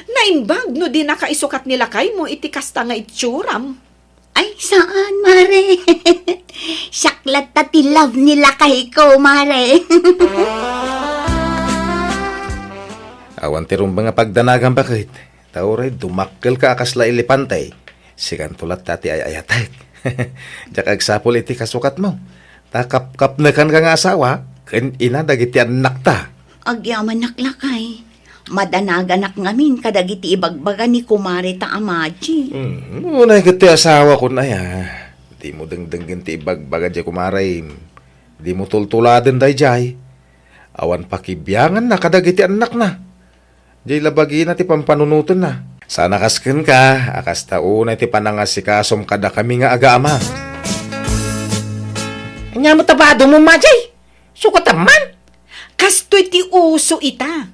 Naimbag no dinaka isukat ni lakaymo iti kasta nga itsuram. Ay, saan, Mare? Siak latta ti love ni lakayko, Mare. Awan ti rumbeng a pagdanagam, baket. Ta uray dumakkelka a kasla elepante, sikanto latta ti ay-ayatek. Diak agsapul iti kasukatmo. Ta kapkapnekanka nga asawa ken ina dagiti annakta. Agyamanak, lakay. Madanaganak ngamin kadagiti ibagbaga ni kumare ta a Maji. Hmm, unay ket ti asawakon aya. Dimo dengdenggen ti ibagbaga diay kumarem. Dimo tultuladen daydiay. Awan pakibianganna kadagiti annakna. Diay la bagina ti pampanunotenna. Saan a kas kenka, a kasta unay ti panangasikasom kadakami nga agaama. Ania met a badom, Maji? Sukatam man. Kastoy ti uso ita.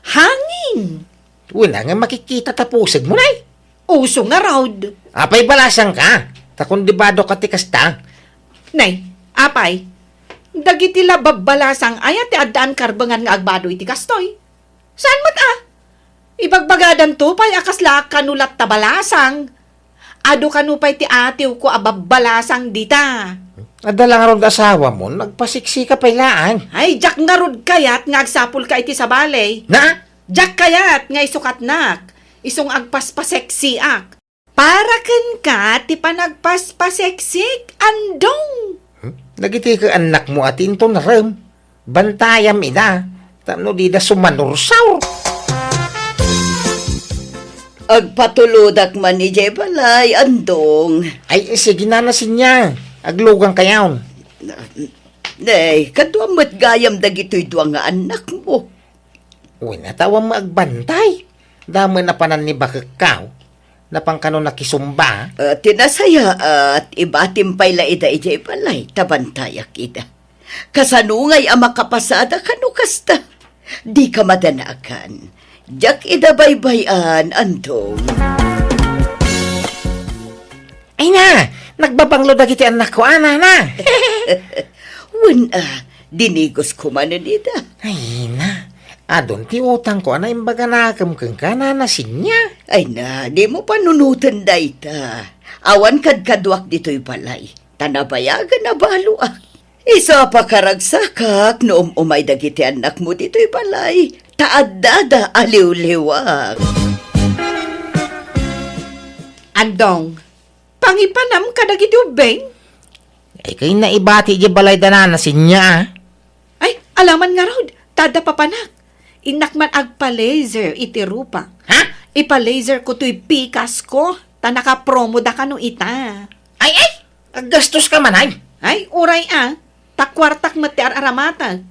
Hangin. Wen, nga makikita ta pusegmo, nay. Uso ngarud. Apay balasangka? Ta kundi badoka ti kasta. Nay, apay, dagiti la babbalasang aya ti addaan karbengan nga agbado iti kastoy? Saan met a? Ibagbagadanto pay a kasla kano latta balasang. Adu kano pay ti atiwko a babbalasang dita. Adda la ngarud asawamon, agpasiksika pay laeng. Ay, diak ngarud kayat nga agsapulka iti sabali. Na? Diak kayat nga isukatnak, isu nga agpaspaseksiak. Para kenka ti panagpaspaseksik, Andong. Hmm? Dagiti ket annakmo a ti inton rem. Bantayam ida, tapno dida sumanursaur. Agpatulodak man idiay balay, Andong. Ay, sige, Nana Sinya. Aglugang kayaw. Nay, kaduam met gayam dagitoy dua nga annakmo. Wen, a ta awan met agbantay. Damo napanan ni bakekkaw. Napan kano nakisumba. Ah, ti nasayaat, ibatim pay la ida idiay balay, ta bantayak ida. Kasano ngay a makapasada kano kasta? Dika madanagan. Diak ida baybay-an, Andong. Ay na, nagbabanglo dagiti annakko, a, Nana. Wen, a, dinigosko manen ida. Ay na, adun ti utangko a naimbaganakem kenka, Nana Sinya. Ay na, dimo panunoten dayta. Awan kadkaduak ditoy balay, ta nabayagen a baloak. Isu a pakaragsakak no um-umay dagiti annakmo ditoy balay, ta addada a liwliwak. Andong, pangipanam kadagiti ubbing? Ay, kay naibati di balay da Nana Sinya, a. Ay, alaman ngarud, ta adda papanak. Innak man agpa-laser iti rupa. Ha? Ipa-laser ko toy pikas ko, ta nakapromo da kano ita. Ay, ay! Aggastos ka man, ay? Ay, uray a, ta kuartak met ti ar-aramatek.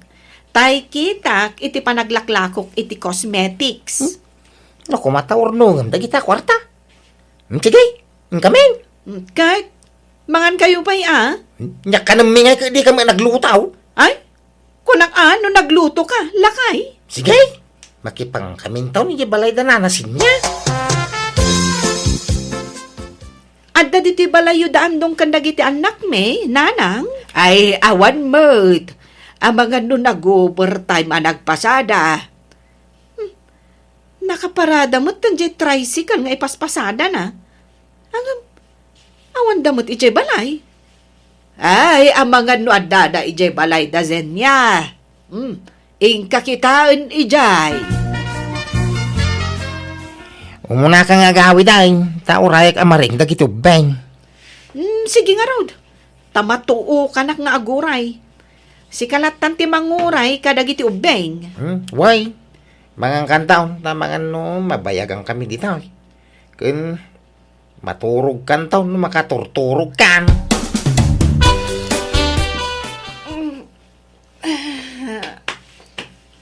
Tay kitak iti panaglaklakok iti cosmetics. Hmm? No, kumataurnongem dagita kuarta. Hmm, sige, inkamin. Hmm, ket Mangan kayo pay, a? Nya kanemmi ngay ket dika met nagluto. Ay, kunak a no nagluto ka, lakay. Sige, makipangkamintaw ni balay da nana Sinya. Adda ditoy balayyo da Andong ken dagiti annakmi, nanang? Ay, awan met. Amangan no nag-overtime a nagpasada. Hmm, nakaparada met diay tricycle nga ipaspasadana. Ngem, awanda met idiay balay. Ay, amangan no addada idiay balay da Zenia. Hmm, inka kitaen idiay. Umunaka nga agawid ay, ta urayak a maring dagiti ubbeng. Hmm, sige ngarud. Ta matuokanak nga aguray. Sika lattan ti manguray kadagiti ubbeng. Hmm, way. Mangankantaon, ta mangan no mabayagan kami ditoy. Ken maturogkantaon no makaturturogkan. Mm.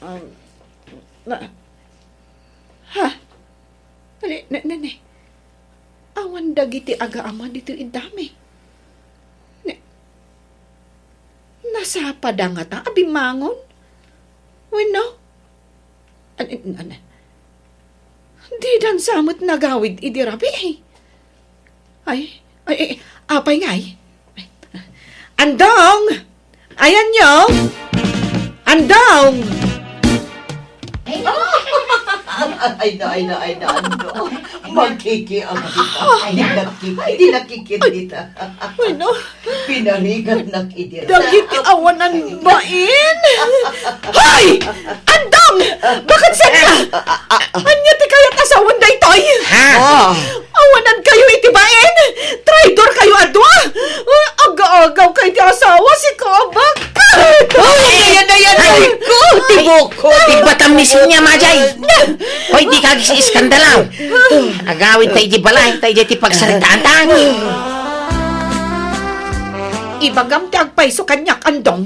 Um, na, ha? Ali, ne, ne, ne. Awan dagiti agaama ditoy iddami. Ne, nasapada ngata a bimmangon? Wenno? An-, an-, an-, didan sa met nagawid idi rabii. Ay, ay, ay, apay ngay? Andong! Ayanyo! Andong! Ay, na, ay, na, ay, na, Andong. Magkikiam kita. Ay, di nakiki-, di nakikit kita. Ano? Pinarigat na Dagiti awanan bain. Hoy! Andong! Bakit saan ka? Ania ti kayat asawan daytoy? Ha? Ah. Awanan kayo iti bain! Traidor kayo a dua! Aga-agaw kay ti asawa, si Kabak! Hoy! Ayan, ayan, Ay! ayan ko! Tibok! Ko, ti batam ni Sinya, Majay! Hoy, di ka agis-iskandalaw! Agawid tayo di balay, tayo di pagsaritaan tayo! Ibagam ti agpayso kaniak, Andong.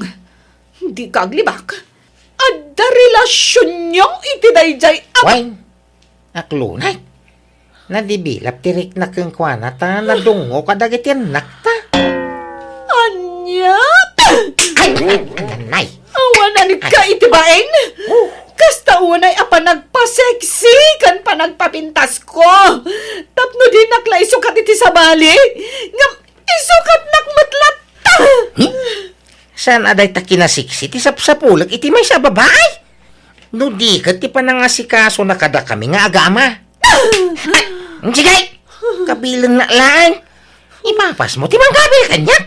Dika aglibak. Adda relasionyo iti daydiay a Wen, aklunay. Nadibilap ti rikna kenkuana ta nadungngo kadagiti annakta. Ania? Ay, nanay. Awanan ka iti bain? Kasta unay a panagpaseksi ken panagpapintasko. Tapno dinak la isukat iti sabali. Ngem Isukatnak met latta! Hmm? Saan a dayta kinaseksi ti sapsapulek iti maysa a babae? No di ket ti panangasikasona kadakami nga agama. Ay, sige! Kabilenna laeng. Ipapasmo ti mangkabil kaniak.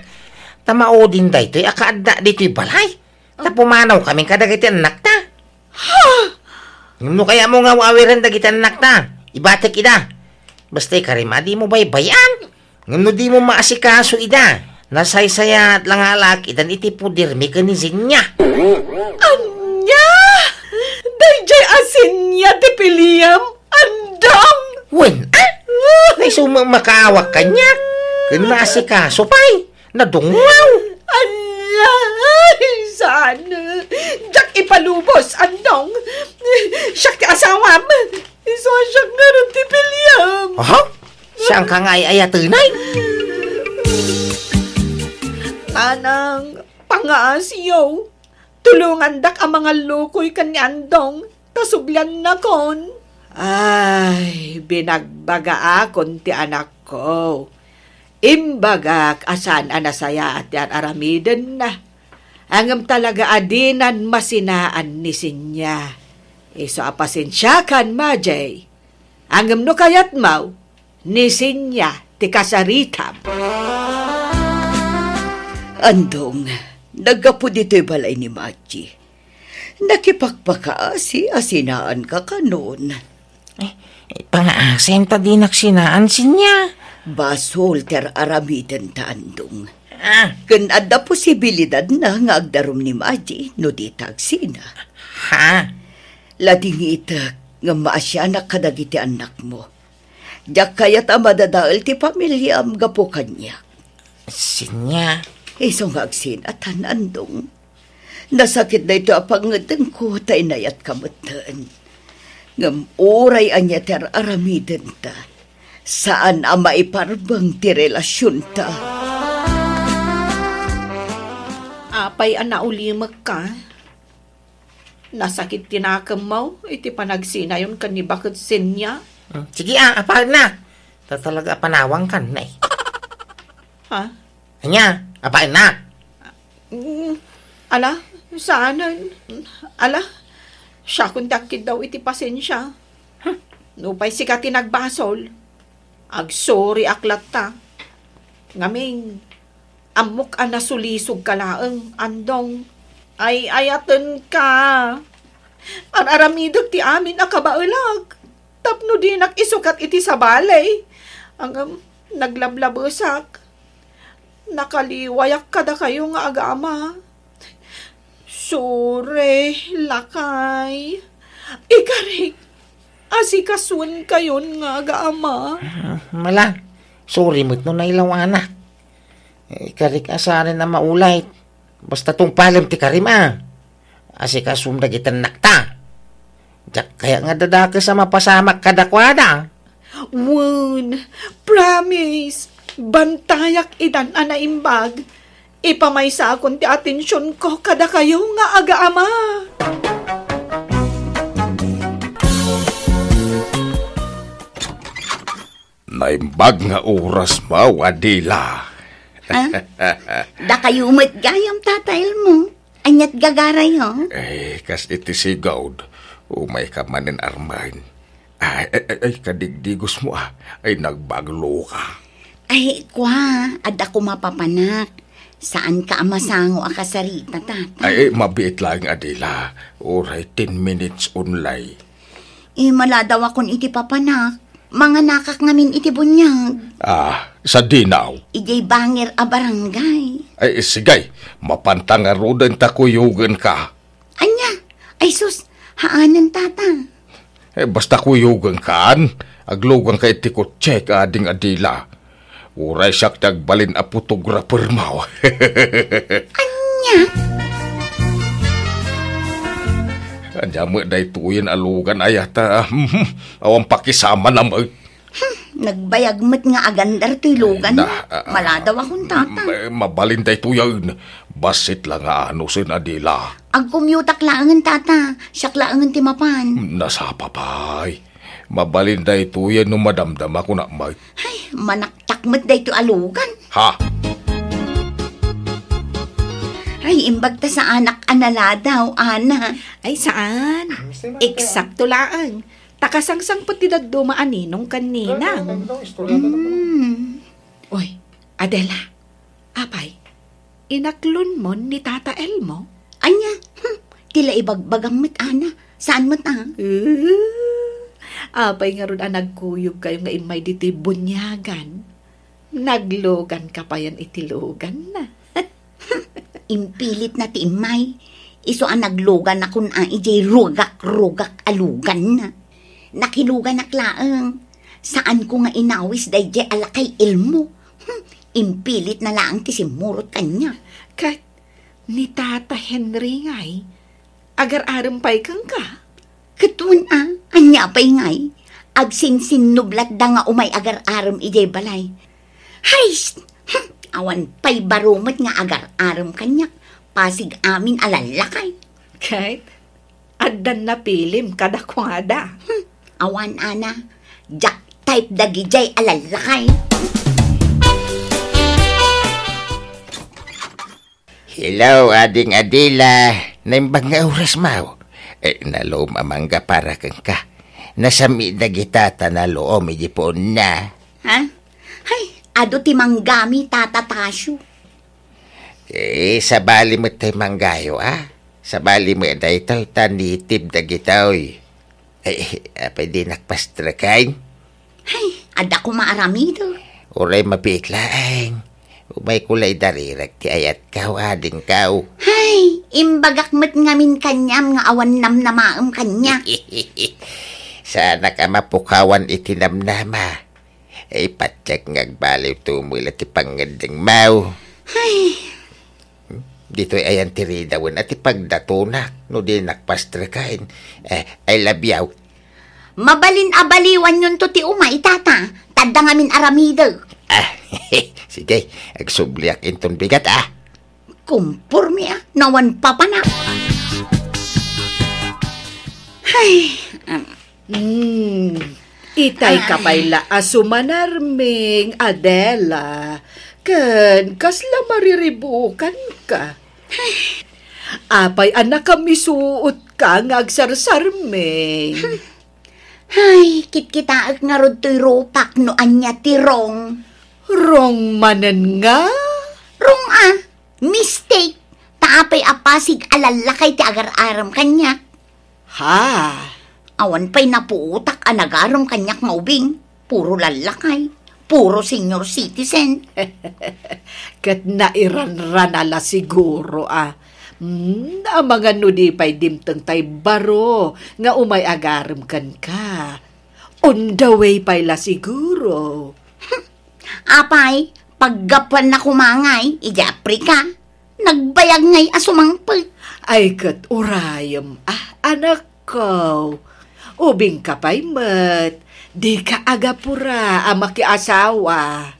Ta maudin daytoy a kaadda ditoy balay. Ta pumanawkami kadagiti annakta. Ha? Ngem no kayatmo nga aw-awiren dagiti annakta, ibatek ida. Basta ikarem a dimo baybay-an. Ngem no dimo maasikaso ida, nasaysayaat la nga alakidan iti podermi ken ni Zenia. Ania? Daydiay a Zenia ti piliem, Andong? Wen, a? Naiso met makaawak kaniak. Ken naasikaso pay. Nadungngaw. Ala, saan? Diak ipalubos, Andong. Siak ti asawam. Isu a siak ngarud ti piliem. Aha? Saan ka nga ay-ayatenay? Nanang, pangaasiyo. Tulongandak a mangallukoy ken ni Andong, ta subliannakon. Ay, binagbagaakon ti anakko. Imbagak a saan a nasayaat ti ar-aramidenna. Ngem talaga a dinan masinaan ni Sinya. Isu a pasensiakan, Majay. Ngem no kayatmo, ni Sinya ti kasaritam. Andong, naggapu ditoy balay ni Maji. Nakipakpakaasi a sinaanka kanon. Eh, eh, pangaasim ta dinak sinaan, Sinya. Basol ti ar-aramiden ta, Andong. Ah. Ken adda posibilidadna nga agdarum ni Maji no dita agsina. Ha? Ladingitek ngem maasianak kadagiti annakmo. Diak kayat a madadael ti familiam gapu kaniak. Sinya. Isu nga agsinatan, Andong. Nasakit daytoy a pangngeddengko ta inayatka metten. Ngem uray ania ti ar-aramidenta, saan a maiparbeng ti relasionta. Apay a naulimekka? Nasakit ti nakemmo iti panagsinayon ken ni Baket Senia? Hmm, sige, ah, apaenna. Ta talaga a panawangkan, nay. Ha? Ania, apaenna? Mm, ala, saanen. Ala, siakon ti agkiddaw iti pasensia. Hmm. Nupay sika ti nagbasol, agsoriak latta. Ngamin, ammok a nasulisog ka laeng, Andong. Ay-ayatenka. Ar-aramidek ti amin a kabaelak tapno dinak isukat iti sabali. Ngem, naglablabesak. Nakaliwayak kadakayo nga agama. Sorry, lakay. Ikarik, asikasuenkayon nga agama. Ah, mala, sorry met no nailawanak. Ikarik a saanen a maulay. Basta tungpalem ti karim a. Asikasum dagiti annakta. Diak kayat nga dadakes a mapasamak kadakuada. Wen, promise, bantayak idan a naimbag. Ipamaysakon ti atensionko kadakayo nga agaama. Naimbag nga oras mo, Adela. Ah? Dakayo met gayam, Tata Elmo. Aniat gagarayo? Eh, kas iti sigud, umayka manen armen. Ay, ay, ay, ay, kadigdigos mo, ah. Ay, nagbaglo ka. Ay, kua, adda koma papanak. Saanka a masango a kasarita, Tata. Ay, mabiit laeng, Adela. Uray ten minutes only. Eh, maladawakon iti papanak. Manganakak ngamin iti buniag. Ah, sadino? Idiay bangir a barangay. Ay, sige. Mapanta ngaruden ta kuyogenka. Ania? Ay sus, haanen, Tata. Eh, basta kuyogenkan, agluganka iti kotsek, Ading Adela. Uray siak ti agbalin a photographer mo. Ania? Ania met daytoyen a lugan, ayat, ah, awan pakisama na met. Hmm, nagbayag met nga agandar toy lugan. Na, ah, ah, Maladawakon, Tata. Ma-, mabalin daytoyen. Bassit la nga anusen, Adela. Agkumyutak laengen, Tata. Siak laengen ti mapan. Nasapa pay. Mabalin daytoyen no madamdamakon met. Ay, manaktak met daytoy a lugan. Ha? Ay, imbag ta saanak a naladaw, Ana. Ay, saan. Eksakto laeng. Ta kasangsangpet ti dadduma a ninong ken ninang. Hmm. Oy, Adela, apay, inaklonmon ni Tata Elmo? Ania? Hmm, ti la ibagbagam met, Ana. Saan met, ah? Uh, apay ngarud a nagkuyogkayo nga immay ditoy buniagan? Nagluganka payen iti luganna. Impilitna ti immay. Isu a nagluganakon a idiay rugak-rugak a luganna. Nakiluganak laeng. Saanko nga inawis daydiay a lakay Elmo. Hmm, impilitna laeng ti simmurot kaniak. Ket ni Tata Henry ngay, agar-arem pay kenka? Ket wen a, ania pay ngay? Agsinsinnublatda nga umay agar-arem idiay balay. Hay! Hmm, awan pay baro met nga agar-arem kaniak. Pasig amin a lallakay. Ket addan napilim kadakuada. Hmm, awan, Ana. Diak type dagidiay a lallakay. Hello, Ading Adela. Naimbag nga oras mo. Eh, naluom a mangga para kenka. Nasam-it dagita ta naluom iti puonna. Ha? Hay, adu ti manggami, Tata Tasio. Eh, sabali met tay manggayo, ah. Sabali met daytoy ta native dagitoy. Ay, apay dinak pastreken? Hay, adda koma aramidek. Uray mabiit laeng. Umayko la idarirek ti ayatko, adingko. Hay, imbagak met ngamin kaniam nga awan namnamaem kaniak. Saanak a mapukawan iti namnama. Ay, patiek nga agbaliw tumula ti pangngeddengmo. Hay. Ditoy ayan ti ridawen a ti pagdatonak no dinak pastreken. Eh, I love you. Mabalin a baliwanyonto ti umay, Tata. Tadda ngamin aramidek. Ah, sige, agsubliak inton bigat, ah. Kumpormi a, no awan papanak. Hay, am. Hmm, itay ka pay la a sumanarming, Adela. Ken kasla mariribukan ka. Apay a nakamisuot ka nga agsarsarming? Ay, kitkitaek ngarud toy rupak no ania ti rong. Rong manen nga? Rong a, mistake. Ta apay a pasig a lallakay ti agar-arem kaniak. Ha? Awan pay napuotak a nagarem kaniak nga ubing. Puro lallakay. Puro senior citizen. Ket nairanrana la siguro a. Hmm, amangan no di pay dimteng tay baro nga umay agarem kenka. On the way pay la siguro. Apay, paggapuanna koma ngay, idiay Africa, nagbayag ngay a sumangpet. Ay, ket urayem, ah, anakko. Ubingka pay met, dika agapura a makiasawa.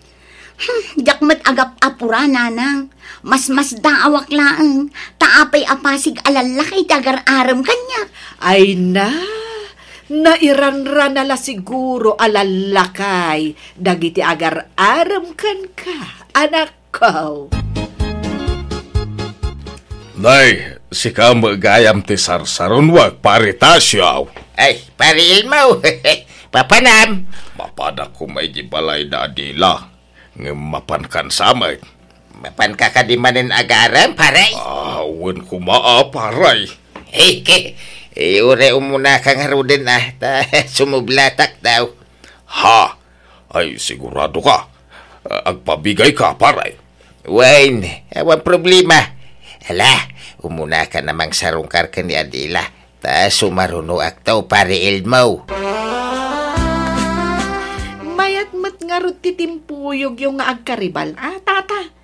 Hmm, diak met agap-apura, nanang. Masmasdaawak laeng, ta apay a pasig a lallakay ti agar-arem kaniak. Ay na, nairanrana la siguro a lallakay dagiti agar-arem kenka, anakko. Nay, sika met gayam ti sarsarunuak, Pari Tasio. Ay, Pari Elmo. Papanam. Mapanak koma iti balay da Adela. Ngem mapankan sa met. Mapanka kadi manen agarem, pare? Ah, wen koma a, pare. Eh, ke, eh, uray umuna ka ngaruden, ah, ta sumublatak daw. Ha? Ay, sigurado ka? Ah, agpabigay ka, pare? Wen, awan problema. Ala, umuna ka na mangsarungkar ken ni Adela. Ta sumarunoak to, Pare Elmo. Mayat met ngarud ti timpuyogyo nga agkaribal, a, tata?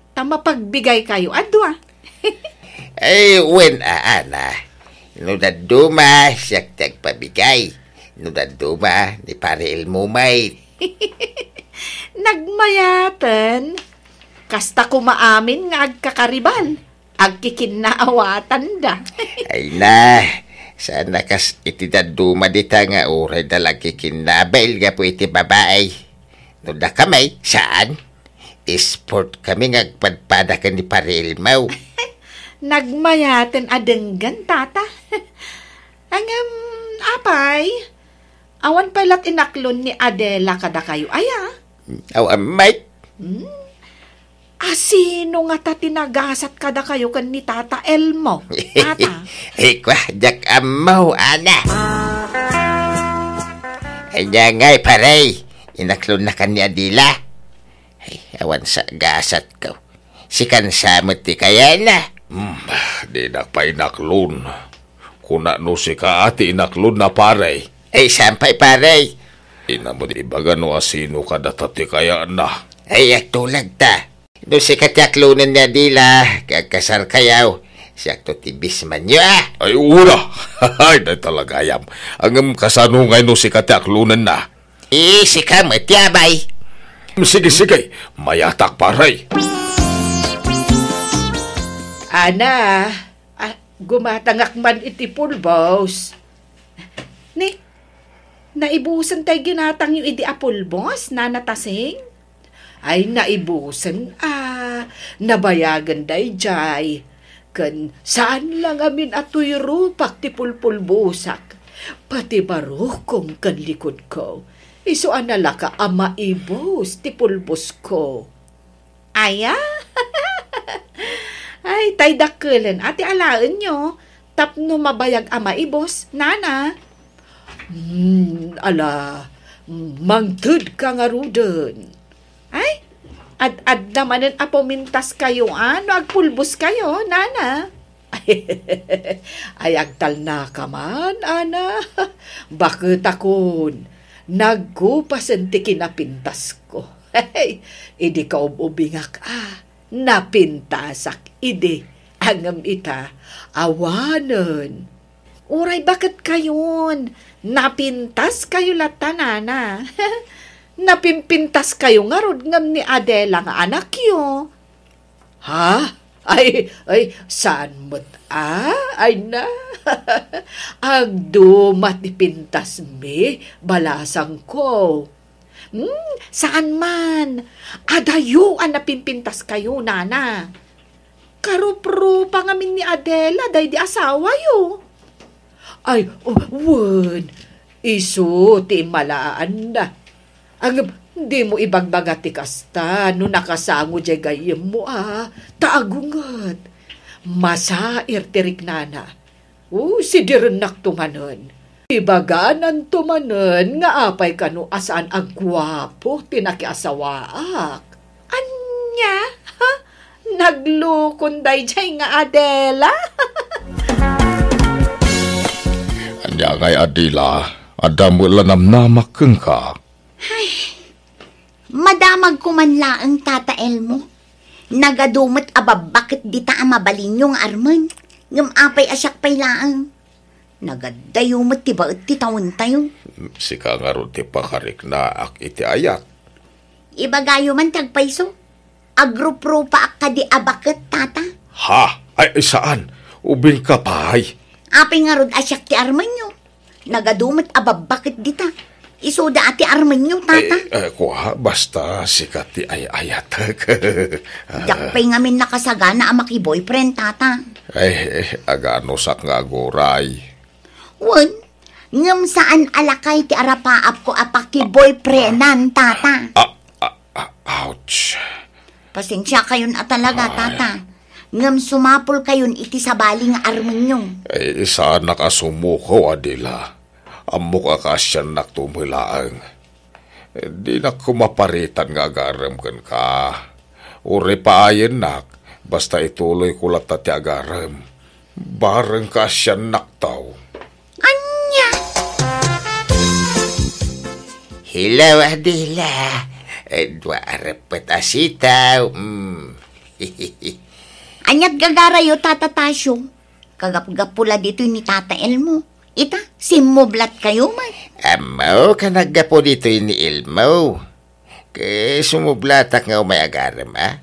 Ta mapagbigaykayo a dua. Ay, wen, a, ana. No dadduma, siak ti agpabigay. No dadduma, ni Pare Elmo met. Nagmayaten. Kasta koma amin nga agkakaribal. Agkikinnaawatanda. Ay na, saan a kas iti dadduma dita nga uray da la agkikinnabail gapu iti babai. No dakami, saan? Sport kami nga agpadpada ken ni Pare Elmo. Nagmayaten a denggen, tata. Ngem, apay, awan pay la't inaklon ni Adela kadakayo aya? Aw, amay. Hmm? Asino ngata ti nagasat kadakayo ken ni Tata Elmo? Tata? Ay, kwa, diak ammo, ana. Ania ngay, pare? Inaklonna ken ni Adela? Ay, awan sa gasatko. Sikan sa met ti kayana. Hmm, dinak pay inaklon. Kuna no sika ti inaklonna, pare. Ay, saan pay, pare? Inam met ibaga no asino kadata ti kayana. Ay, agtulag ta. No sika ti aklonen ni Adela, agkasarkayo, siakto ti bismanyo, a? Ay, ura! Ay, dayta la gayam. Ngem kasano ngay no sika ti aklonenna? Eh, sika met ti abay. Sige, sige. Mayatak, pare. Ana, ah, gumatangak man iti pulbos. Ni, naibusen tay ginatangyo idi a pulbos, Nana Tasing? Ay, naibusen a, nabayagen daydiay. Ken saan la ngamin a tuyrupak ti pulpulbosak. Pati barukong ken likudko. Isu a nalaka a maibus ti pulbosko. Aya? Ay, tay dakkelen a ti alaenyo tapno mabayag a maibus, nana. Hmm, ala, mangted ka ngaruden. Ay, ad-adda manen a pumintaskayo, a, no agpulboskayo, nana. Ay, agtalnaka man, ana. Baketakon, nagkupasen ti kinapintasko. Idi kaub-ubingak, a, napintasak idi. Ngem ita, awanen. Uray baket kayon, napintas kayo latta, nana. Napimpintas kayo ngarud ngem ni Adela nga anakyo. Ha? Ay, ay, saan met, a? Ay na. Agduma ti pintasmi, balasangko. Hmm, saan man. Adayo a napinpintaskayo, nana. Karuprupa ngamin ni Adela, daydi asawayo. Ay, o, wen, isu ti immalaanna. Ngem, dimo ibagbaga ti kasta no nakasango diay gayyemmo a, ta agunget. Masair ti riknana. O, sidirennak to manen. Ibagananto manen nga apay kano a saan a guapo ti nakiasawaak. Ania? Ha? Naglukon daydiay nga Adela? Ania ngay, Adela? Adda met la namnamak kenka. Ay, madamagko man laeng, Tata Elmo. Nagadu met a babbaket dita a mabalinyo nga armen. Ngem apay a siak pay laeng? Nagaddayo met ti baet ti tawentayo. Sika ngarud ti pakariknaak iti ayat. Ibagayo man ti agpayso. Agruprupaak kadi a baket, Tata. Ha? Ay, saan. Ubingka pay. Apay ngarud a siak ti armenyo? Nagadu met a babbaket dita. Isuda a ti armenyo, Tata. Eh, eh, kua, basta sika ti ay-ayatek. Diak pay ngamin nakasagana a makiboyfriend, Tata. Ay, eh, aganusak nga aguray. Wen, ngem saan a lakay ti arapaapko a pakiboyfriendan, Tata. Ah, ah, ah, ouch. Pasensiakayon a talaga, Ay. Tata. Ngem sumapulkayon iti sabali nga armenyo. Ay, saanak a sumuko, Adela. Ammok a kaasiannakto met laeng. Dinak koma paritan nga agarem kenka. Uray paayennak, basta ituloyko latta ti agarem. Bareng kaasiannakto. Ania? Hello, Adela. Eh, dua a reppet a sitaw. Mm. Aniat gagarayo, Tata Tasio? Kagapgapu la ditoy ni Tata Elmo. Ita, simmublatkayo man. Ammo, ka naggapu ditoy ni Elmo. Ket sumublatak nga umay agarem, a?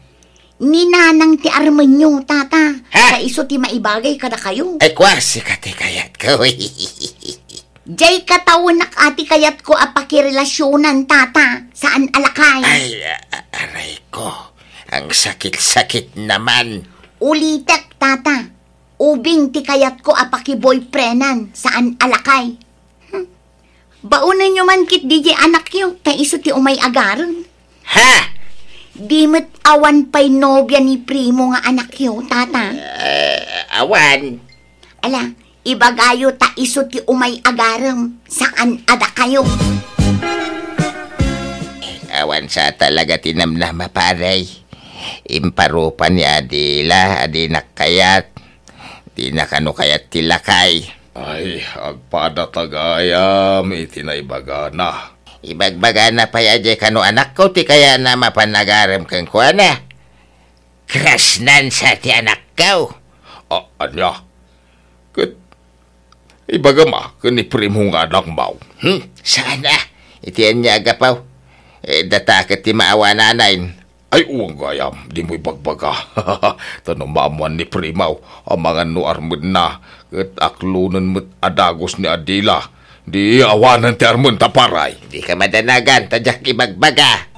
Ni nanang ti armenyo, Tata. Ha? Ta isu ti maibagay kadakayo. Ay, kua, sika ti kayatko. Diay katawenak a ti kayatko a pakirelasionan, Tata. Saan a lakay. Ay, a-, a-, aray ko. Ang sakit-sakit naman. Ulitek, Tata. Ubing ti kayatko a pakiboyfriendan, saan a lakay. Hmm. Baonenyo man ketdi diay anakyo, ta isu ti umay agarem. Ha? Di met awan pay nobia ni Primo nga anakyo, Tata. Eh, awan. Ala, ibagayo ta isu ti umay agarem, saan a dakayo. Awan sa talaga ti namnama, pare. Imparupa ni Adela a dinak kayat. Dina kano kayat ti lakay. Ay, agpada ta gayam iti naibagana. Ibagbagana pay a diay kano anakko ti kayatna a mapan agarem kenkuana. Krasnan sa ti anakko. A-, ania? Ket ibagam a ken ni Primo nga anakmo. Hmm? Saan a? Iti ania a gapu? Eh, data ket ti maawananay. Ay, uwang gayam, dimo ibagbaga. Ta no maammuan ni Primo, amangan no armenna, ket aklonen met a dagus ni Adela. Di awanen ti armenta, pare. Dika madanagan, ta diak ibagbaga.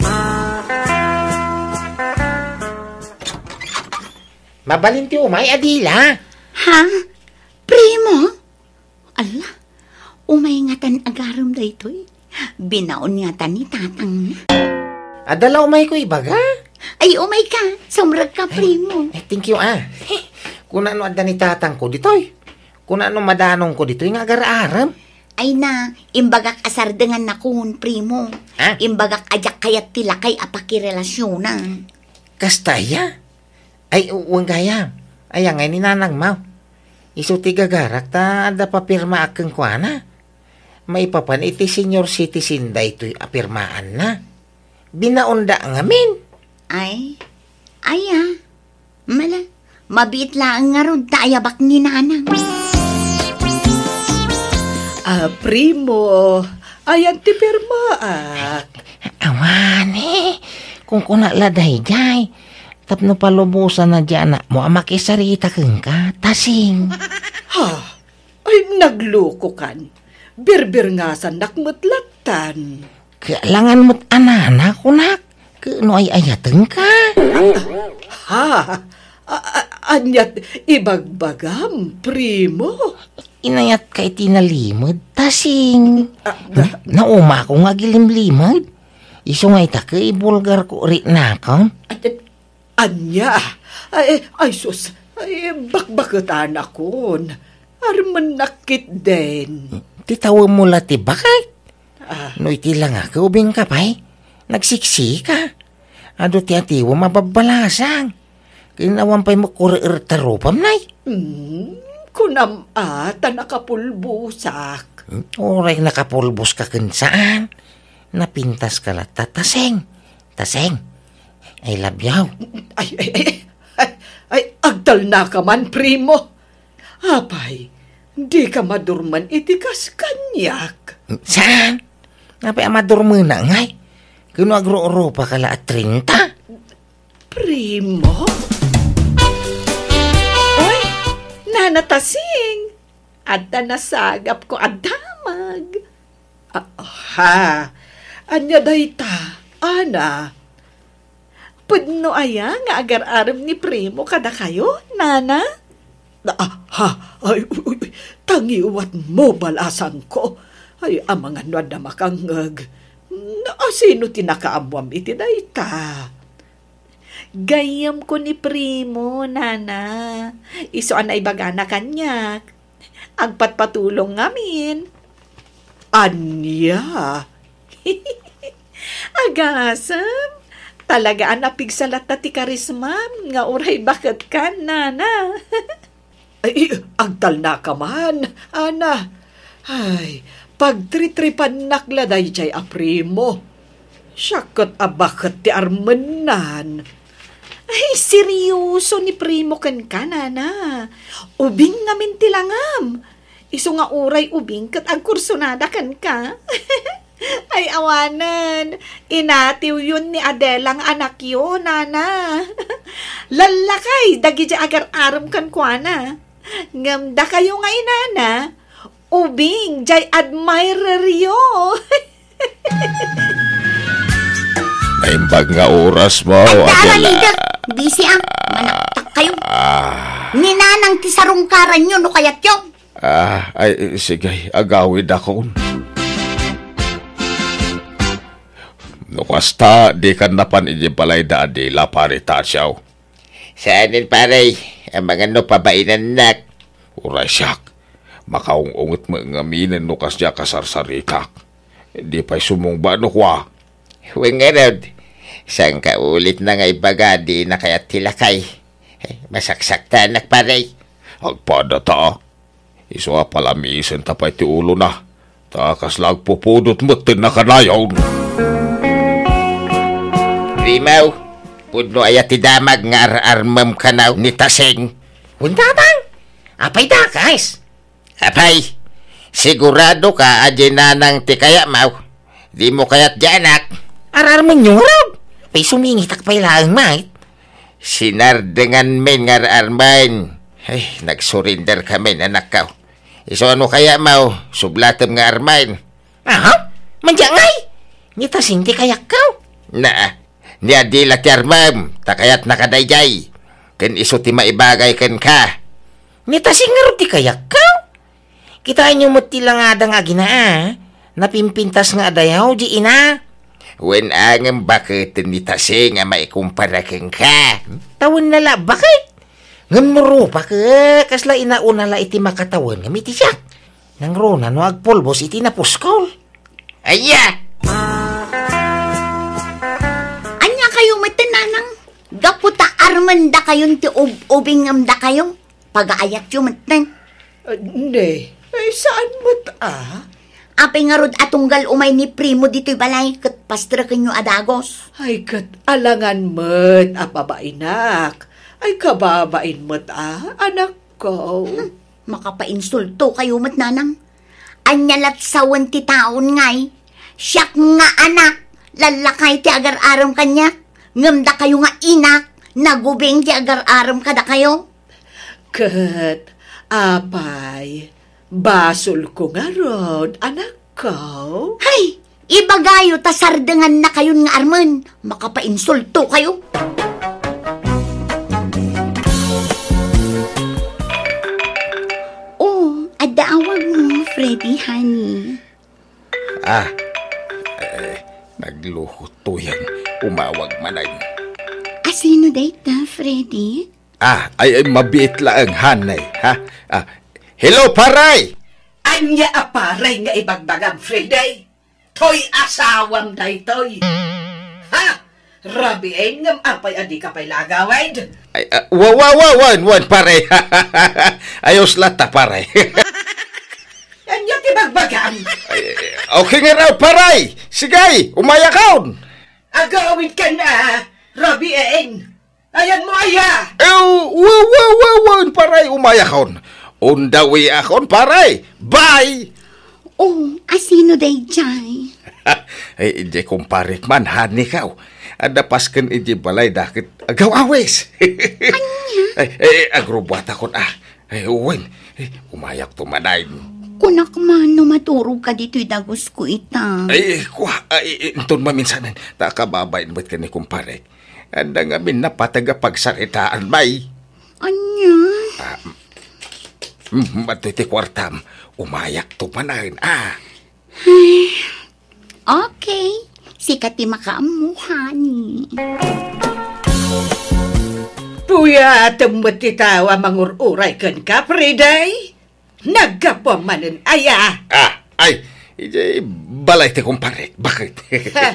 Mabalin ti umay, Adela? Ha? Primo? Ala, umay ngatan agarem daytoy. Binaon ngatan ni tatangna. Adda la umayko ibaga? Ay, umayka. Sumrekka, Primo. Ay, thank you, a. Kuna no adda ni tatangko ditoy. Kuna no madanongko ditoy nga agar-arem. Ay na, imbagak a sardengannakon, Primo. Ha? Imbagak a diak kayat ti lakay a pakirelasionan. Kasta aya? Ay, uwang gayam. Aya ngay ni nanangmo? Isu ti gagarak ta adda papirmaak kenkuana. Maipapan iti senior citizen daytoy a pirmaanna. Binaonda ngamin. Ay, aya. Mala, mabiit laeng ngarud ta ayabak ni nanang. A, Primo, ayan ti pirmaak. Awane, kunkuna la daydiay. Tapno palubosanna diay anakmo a makisarita kenka, Tasing. Ha? Ay, naglukokan. Birbirngasannak met lattan. Kailangan met a nana, kunak. Ket no ay-ayatenka. Ha? A-, a-, aniat ibagbagam, primo? Inayatka iti nalimed, Tasing. Ah, da- Naumako nga agilimlimed. Isu nga ita ket ibulgarko riknakon. At, ania? Ay, ay, sus. Ay, bakbaketanakon. Armennak ketdin. Ti tawemmo la ti baket. Ah. No iti langak, ubingka pay. Nagsiksika. Adu ti atiwem a babbalasang. Ken awan pay makurier ta rupam, nay. Hmm, kunam a, ta nakapulbosak. Hmm, uray nakapulboska ken saan. Napintaska latta, Taseng. Taseng, I love you. Ay, ay, ay, ay, ay, agtalnaka man, primo. Apay, dika madurman iti kas kaniak? Saan? Apay a madurmena ngay? Ken no agrurupa ka la a treinta? Primo? Oy, Nana Tasing! Adda nasagapko a damag. Ah, ha? Ania dayta, Ana? Pudno aya nga agar-arem ni Primo kadakayo, Nana? Ah, ha? Ay, uy, uy, uy, ta ngiwatmo, balasangko. Ay, amangan no adda makangngeg. Asino ti nakaammoam iti dayta? Gayyemko ni Primo, Nana. Isu a naibagana kaniak. Agpatpatulong ngamin. Ania? Agasem, talaga a napigsa latta ti karismam nga uray baketkan, Nana. Ay, agtalnaka man, Ana. Ay, pagtritripannak la daydiay a Primo. Siak ket a baket ti armennan. Ay, serioso ni Primo kenka, Nana. Ubing ngamin ti langam. Isu nga uray ubing ket agkursonada kenka. Ay, awanen. Inatiwyon ni Adela nga anakyo, Nana. Lallakay dagiti agar-arem kenkuana. Ngem dakayo nga inana, ubing jay admireryo. Naimbag nga oras mo, Adela. Busy, ah. Manaktak kayo. Ah. Ni Nanang ti sarungkaranyo no kayatyo. Ah, ay, sige, agawidakon. No kasta, dikan napan idiay balayda, Adela, Pare Tasyo. Saanen, pare, amangan no pabainannak. Uray siak, makaung-unget met ngaminen no kasdiay a kasarsaritak. Di pay sumungba no kua. Wen ngarud, saan ka ulit na nga ibaga, di na kayat ti lakay. Masaksaktanak, pare. Agpada ta, isu a palamiisenta pay ti ulona, ta kasla agpupudot met ti nakanayon. Rimaw, pudno aya ti damag nga ar-armem kanaw ni Tasing? Wen, Tatang, apay dakas? Apay, sigurado ka a di Nanang ti kayatmo? Di mo kayat di anak? Ar-armenyo ngarud. Apay, sumingitak pay laeng, mait. Sinardengan men nga ar-armen. Ay, nagsurrender ka men, anakko. Isu a no kayatmo, sublatem nga armen. Aha? Mandiay ngay? Ni Tasing ti kayatko. Naa, ni Adela ti armem, ta kayatna kadaydiay. Ken isu ti maibagay kenka. Ni Tasing ngarud ti kayatko? Kitaenyo met ti langada nga aginaa, napimpintas nga adayaw di ina. Wen, ngem baketen ni Tasing a maikumpara kenka? Tawenna la a baket. Ngem no rupak, kasla inauna la iti makatawen ngem iti siak. Nangruna no agpulbos iti napuskol. Aya! Ania kayo met, Nanang? Gapu ta armendakayon ti ub-ubing ngem dakayo? Pagaayatyo metten. Ah, ne, ay, saan met a? Apay ngarud a tunggal umay ni Primo ditoy balay ket pastrekenyo a dagus? Ay, ket alangan met a babainak. Ay, kababain met a, anakko. Hmm, makapainsulto kayo met, Nanang. Ania lat sawen ti taon ngay? Siak nga anak, lallakay ti agar-arem kaniak, ngem dakayo nga inak, Nagubing ti agar-arem kadakayo. Ket, apay, basolko ngarud, anakko? Hay! Ibagayo ta sardengannakayon nga armen. Makapainsultokayo. Oh, adda awagmo, Freddy, honey. Ah, eh, nagluhot to yan. Umawag manen. Asino dayta, Freddy? Ah, ay, ay, mabiit laeng, honey, ha? Ah, hello, pare! Ania a pare nga ibagbagam, Freddy? Toy asawam daytoy. Ha? Rabiin ngem apay a dika pay la agawid? Ay, ah, wa, wa, wa, wen, wen, pare. Ayos latta, pare. Ania ti bagbagam? Ay, okay nga raw, pare. Sige, umayakon. Agawid ka na, Rabiin. Ayan mo aya! Eh, wa, wa, wa, wa, pare, umayakon. On the way akon, pare. Bye! Oh, asino dayjay? Ay, idiay kumparek man, honey, kaw. Adda pasken idiay balay da ket agaw-awis. Ania? Ay, eh, agrubuatakon, ah. Ay, wen, eh, umayakto manen. Kunak man no maturog ka ditoy dagus ko ita. Ay, kua, ay, inton maminsanen, ta kababain met ken ni kumparek. Adda ngamin napateg a pagsaritaan, may. Ania? Ah, mm, mm, adtoy ti kuartam. Umayakto manen, ah. Ay, okay. Sika ti makaammo, honey. Puyatem met ti tao a mangur-uray kenka, Friday. Naggapuam manen aya? Ah, ay, idiay balay ti kumparek. Bakit? Ha,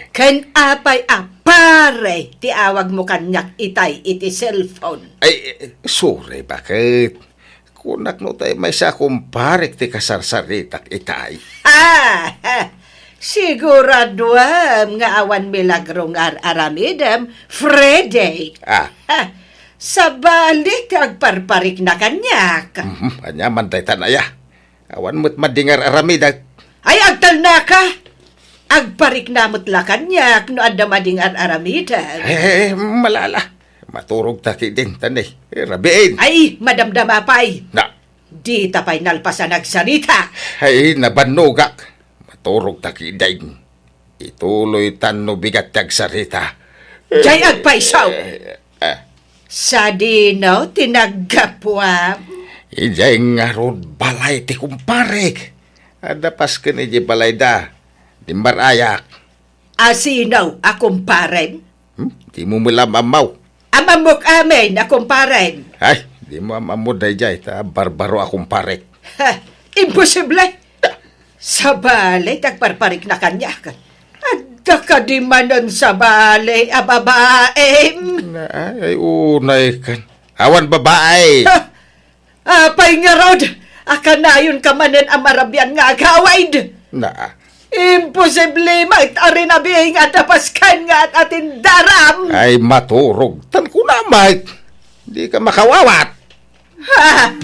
ken apay a pare ti awagmo kaniak itay iti cellphone? Ay, eh, sorry, bakit? Kunak no tay maysa a kumparek ti kasarsaritak itay. Ah, ha. Siguraduam nga awan milagro nga ar-aramidem, Freddy. Ah. Ha. Sabali ti agparparikna kaniak. Mhm, ania man daytan aya? Awan met madi nga ar-aramidek. Ay, agtalnaka! Agparikna met la kaniak no adda madi nga ar-aramidek. Eh, malala. Maturog ta ketdin, tani. Eh, rabiin. Ay, madamdama pay. Na. Dita pay nalpas a nagsarita. Ay, nabannogak. Maturog ta ketdin. Ituloytan no bigat ti agsarita. Jay agpayso! Eh, ah. Sadino ti naggapuam? Idiay ngarud balay ti kumparek. Adda pasken idiay balayda. Dimmar-ayak. Asino a kumparem? Hmm? Dimo met la maammo. Amammok amin a kumparem. Ay, dimo am-ammo dayjay, ta barbaro a kumparek. Ha, imposible! Sabali ti agparparikna kaniak. Adda kadi manen sabali a babaem? Na, ay, unay kan. Awan babae. Ha! Apay ngarud, a kanayon ka manen a marabian nga agawid? Na. Imposible met a rinabiing a dapas ken nga at-atindaram. Ay, maturog. Tan kuna met. Di ka makawawat. Ha?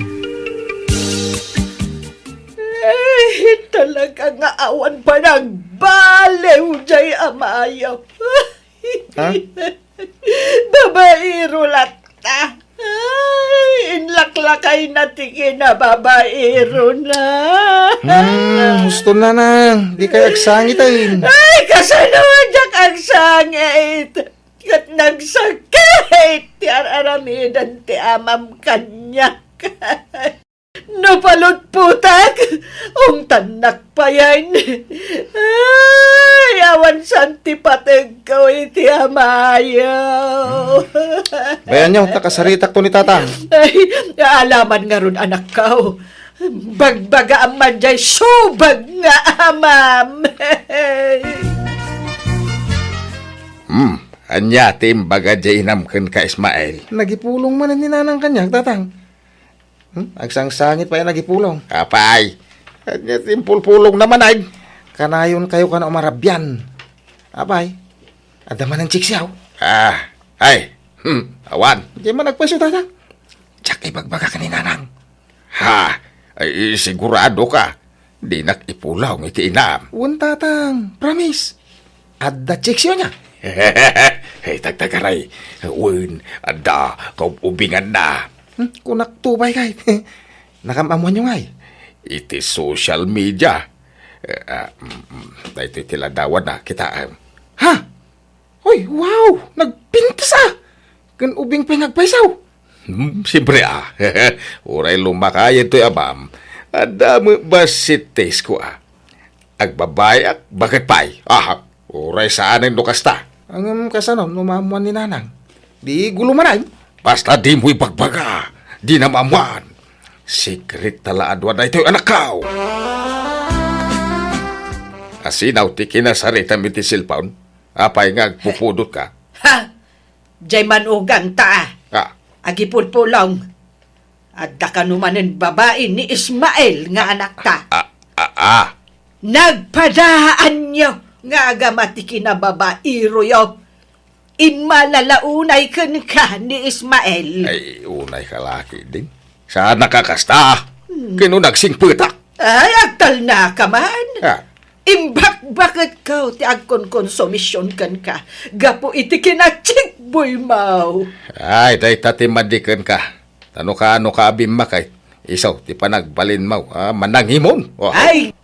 Ay, talaga nga awan panagbaliw jay amayo. Ha? Babaero latta. Ay, inlaklakayna ti kinababaerona. Hmm, husto, nanang. Di kay agsangiten. Ay, kasano diak agsangit? Ket nagsakit ti ar-aramiden ti amam kaniak. No palutputak, ungtannak payen. Ay, awan san ti pategko iti amayo. Bayanyo, ta kasaritakto ni tatang. Ay, alaman ngarud, anakko. Bagbagaam man jay subag nga amam. Hmm, ania ti imbaga jay inam kenka, Ismael? Nagipulong manen ni nanang kaniak, tatang. Hmm? Agsangsangit pay a nagipulong. Apay, ania ti impulpulongna manen? Kanayonkayo kano a marabian. Apay, adda manen chiksiaw? Ah, ay, hmm, awan. Diay man agpayso, tatang. Diak ibagbaga ken ni nanang. Ha, ay, sigurado ka? Dinak ipulong iti inam. Wen, tatang, promise. Adda chiksiaw nia? Hey, tagtagaray. Wen, adda kaub-ubinganna. Hmm, kunak to, bay, kay. Nakam-ammoanyo ngay? Iti social media. Eh, ah, mm, mm, daytoy ti ladawanna, kitaem. Ha? Hoy, wow! Nagpintas a! Ken ubing pay nga agpaysaw. Hmm, siyempre, ah. Uray lumakayen toy abam, adda met bassit taste ko, ah. Agbabayak, baket pay. Ah, uray saanen no kasta. Ngem kasano no maammoan ni Nanang? Di gulo manen. Basta dimo ibagbaga. Dina maammoan. Secret ta la a dua daytoy, anakko. Asinaw ti kinasaritam iti cellphone? Apay nga agpupudotka? Ha? Jay manugangta, ah. Ah. Agipulpulong. Adda kano manen babai ni Ismael nga anakta. Ah, ah, ah. Nagpadaanyo nga agama ti kinababairoyo. Immala la unay kenka ni Ismael. Ay, unay ka la ketdin. Saan a kakasta? Hmm. Ken no nagsingpetak? Ay, agtalnaka man. Ah. Imbakbaketko ti agkonkonsumision kenka gapu iti kinatsikboymo. Ay, dayta ti madi kenka. Ta no kaano ka a bimmakay, isu ti panagbalinmo a manangimon. Oh. Ay,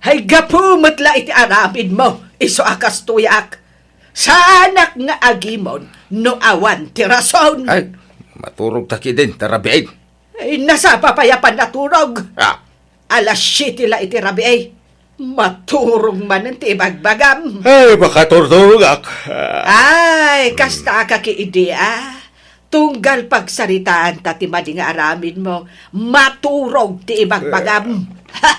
ay, gapu met la iti aramidmo, isu a kastoyak. Saanak nga agimon no awan ti rason. Ay, maturog ta ketdin ta rabiin. Ay, nasapa pay a pannaturog. Ah. Alas siete la iti rabii. Maturog manen ti ibagbagam. Ay, makaturturogak. Ay, kasta ka ki idi, ah. Tunggal pagsaritaanta ti madi nga aramidmo, maturog ti ibagbagam. Ha!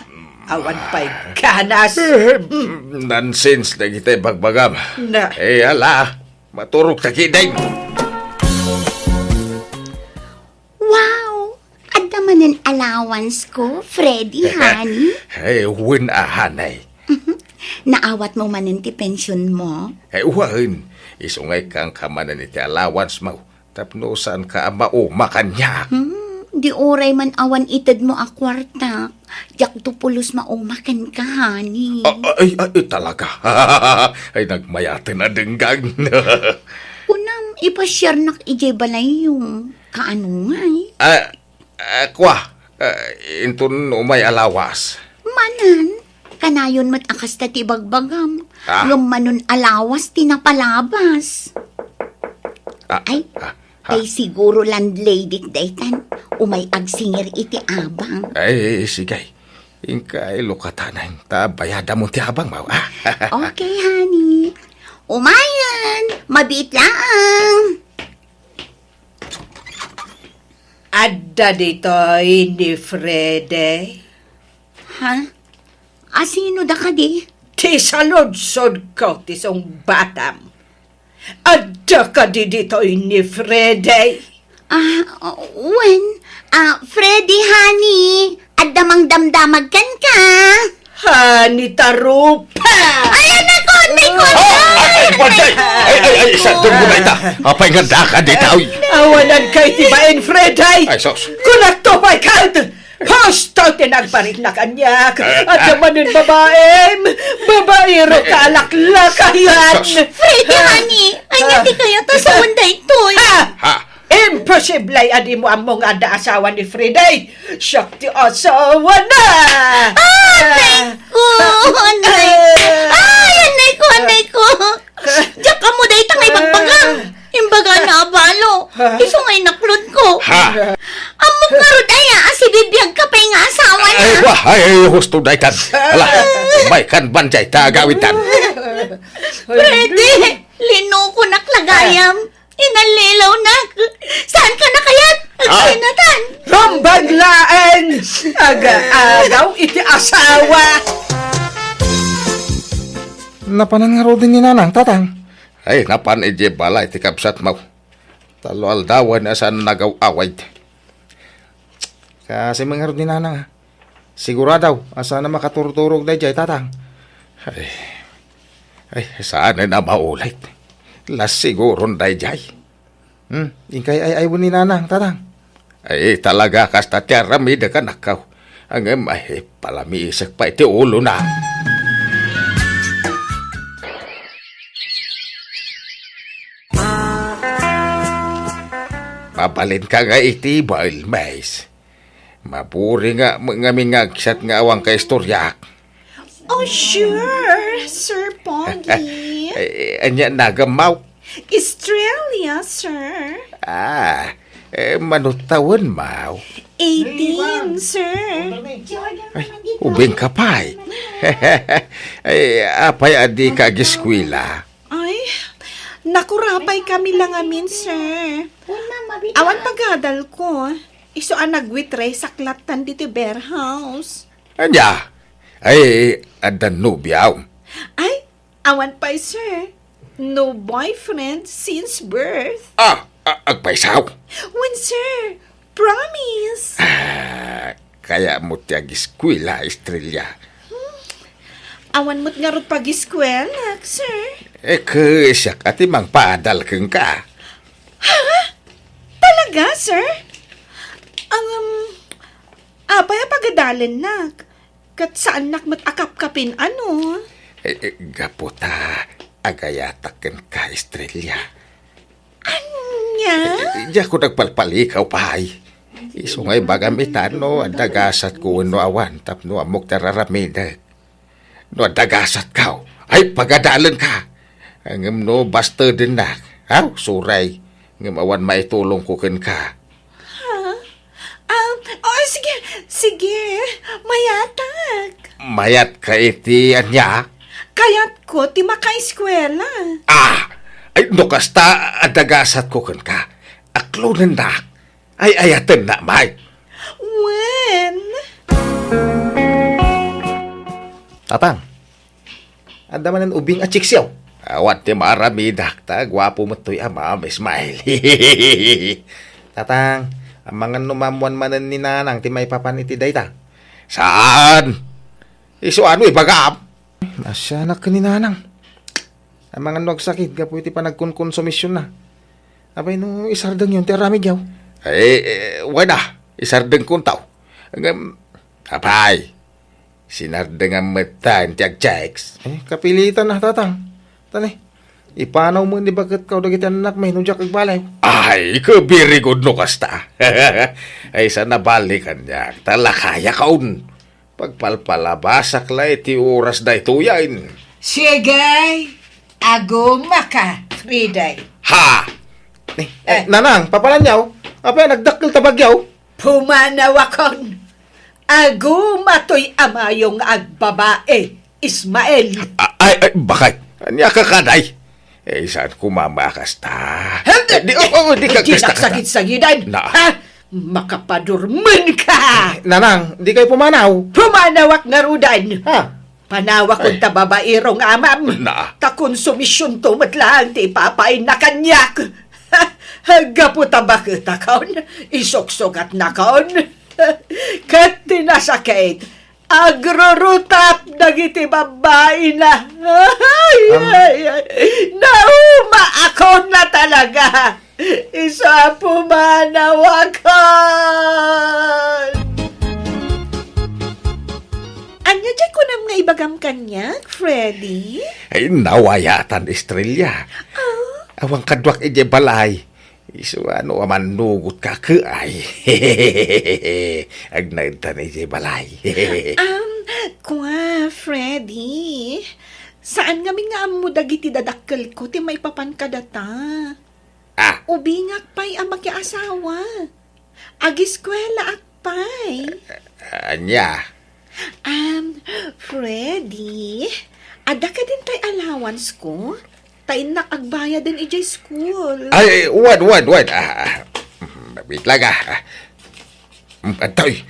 Awan pay ganas. Hmm. Nonsense dagiti ibagbagam. Na. Eh, ala, maturog ta ketdin. Wow! Adda manen allowance ko, Freddy, honey? Ay, wen a, honey. Mhm. Naawatmo manen ti pensionmo? Ay, wen. Isu nga ikkanka manen iti allowance mo. Tapno saanka a mauma kaniak. Hmm, di uray man awan itedmo a kuarta. Diakto pulos mauma kenka, honey. Ah, ay, ay, ay, talaga. Ay, nagmayaten a denggan. Kunam, ipasiarnak idiay balayyo. Kaano ngay? Ah, ah, kua, ah, inton umay a lawas. Manen, kanayon met a kasta ti ibagbagam. Ah. Ngem manon a lawas ti napalabas. Ah, Ay, ah, ha? Tay siguro landlady daytan. Umay agsingir iti abang. Ay, sige. Inka ilukatanan, ta bayadamon ti abangmo, ah. Okay, honey. Umayen, mabiit laeng. Adda ditoy ni Freddy. Ha? Asino da kadi? Ti saludsodko ti sungbatam. Adda kadi ditoy ni Freddy? Ah, wen. Ah, Freddy, honey. Adda mangdamdamag kenka. Honey, tarupa! Ay, anak ko, anday ko, Ah, ay, ay, Banjay! Ay, ay, ay, sa dunggo na ita. Apay nga daka dita, uy. Awanan kay ti bain, Freddy. Ay, sus. Kunakto pay kad. Husto ti nagpariknak kaniak. Adda manen babaim. Babairo ka alaklakayan. Sus. Freddy, honey, ania ti kayat a sawen daytoy? Ha? Ha? Imposible a dimo ammo nga adda asawa ni Freddy. Siak ti asawana. Ah, anay ko, anay. Ay, anay ko, anay ko. Diak ammo dayta nga ibagbagam. Imbagana a balo. Isu nga inaklod ko. Ha? Ammok ngarud aya a sibibiag ka pay nga asawa na. Ay, wa, ay, ay, husto daytan. Ala, may kan Banjay ta agawidtan. Freddy, linukonak la gayam. Inallilawnak. Saan ka na kayat? Ah. Agsinatan. Rumbag laeng. Aga-agaw iti asawa. Napanan ngaruden ni Nanang, Tatang? Ay, napan idiay balay ti kabsatmo. Tallo aldawen a saan nagaw-awid. Kasi mangarud ni Nanang, ah. Sigurado a saan a makaturturog daydiay, Tatang. Ay, ay, saan a maulit. Las siguron daydiay. Hmm, inkay ay-aywen ni Nanang, Tatang. Ay, talaga, kasta ti aramidek, anakko. Ngem, ay, palamiisek pay ti ulona. Mabalinka nga iti, Balmes. Maburi nga, ngamin nga agsat nga awan kaistoriak. Oh, sure, Sir Pogi. Eh, ania nagammaw? Estrella, sir. Ah, eh, mano tawenmaw? Eighteen, sir. Ay, ubing ka pay. Ay, apay a dika agiskwela? Ay, nakurapay kami la ngamin, sir. Awan pagadalko. Isu a nagwitres ak lattan ditoy beer house. Ania? Ay, adda nobiaw? Ay, awan pay, sir. No boyfriend since birth. Ah, a-, agpaysaw? Wen, sir. Promise. Ah, kayatmo ti agiskwela, Estrella? Hmm. Awan met ngarud pagiskwelak, sir. Eh, kasiak a ti mangpadal kenka. Ha? Talaga, sir? Ang, um, apay a pagadalennak? Ket saannak met a kapkapin, ano? Eh, eh, gapu ta agayatak kenka, Estrella. Ania? Eh, eh, diak nagpalpalikaw pay. Isu nga ibagam ita no adda gasatko wenno awan tapno ammok ti ar-aramidek. No adda gasatko, ay pagadalenka. Ngem no bastedennak, aw, suray. Ngem awan maitulongko kenka. Ha? Ah, oh, sige, sige. Mayatak. Mayatka iti ania? Kayatko ti makaeskwela. Ah! Ay, no kasta, adda gasatko kenka. Aklonennak. Ay, ayatennak, may. Wen? Tatang, adda manen ubing a chicks yaw? Awan ti maaramidak, ta guapo met toy amam, Ismael. Tatang, amangan no maammuan manen ni Nanang ti maipapan iti dayta? Saan? Isu ano ibagam? Naasianak ken ni Nanang. Amangan no agsakit gapu iti panagkonkonsumisyonna. Apay no isardengyon ti aramid yaw? Eh, eh, wen a, isardengkonto. Ngem, apay, sinardengam met ta ti agchicks? Eh, kapilitan a, Tatang. Tani, ipanaw met ni baketko dagiti annakmi no diak agbaliw. Ay, very good no kasta. Ay, saan a bali kaniak, ta lakayakon. Pagpalpalabasak la iti oras daytoyen. Sige, agumaka, Friday. Ha? Eh, eh, Nanang, papananyaw? Apay, nagdakkel ta bagyaw? Pumanawakon. Aguma toy amayo nga agbabae, Ismael. A-, ay, ay, bakay. Ania ka kaday? Eh, saan ko mama kasta? Hindi. Eh, di, oh, oh, di ka kasta, kasta. Sagid-sagidan. Na. Ha? Makapadurmen ka. Eh, Nanang, di kayo pumanaw. Pumanawak ngarudan. Ha? Panawakon ta babaero nga amam. Na. Ta konsumisyonto met laeng ti ipapainna kaniak. Gapu ta baketakon, isuksugatnakon. Ket ti nasakit, agrurutap dagiti babbaina. Ay, ay, ay. Naumaakon na talaga. Isu a pumanawakon. Ania diay kunam nga ibagam kaniak, Freddy? Ay, nawayatan, Estrella. Ah? Awan kaduak idiay balay. Isu a no a mannugot ka, ke ay. Agnaed ta idiay balay. Um, kua, Freddy. Saan ngamin nga ammo dagiti dadakkelko ti maipapan kadata? Ah. Ubingak pay a makiasawa. Agiskwelaak pay. Ania? Um, Freddy, adda kadin tay allowance ko? Ta innak agbayaden idiay school. Ay, wen, wen, wen. Ah, ah. Wait lang, ah. Mm, antoy.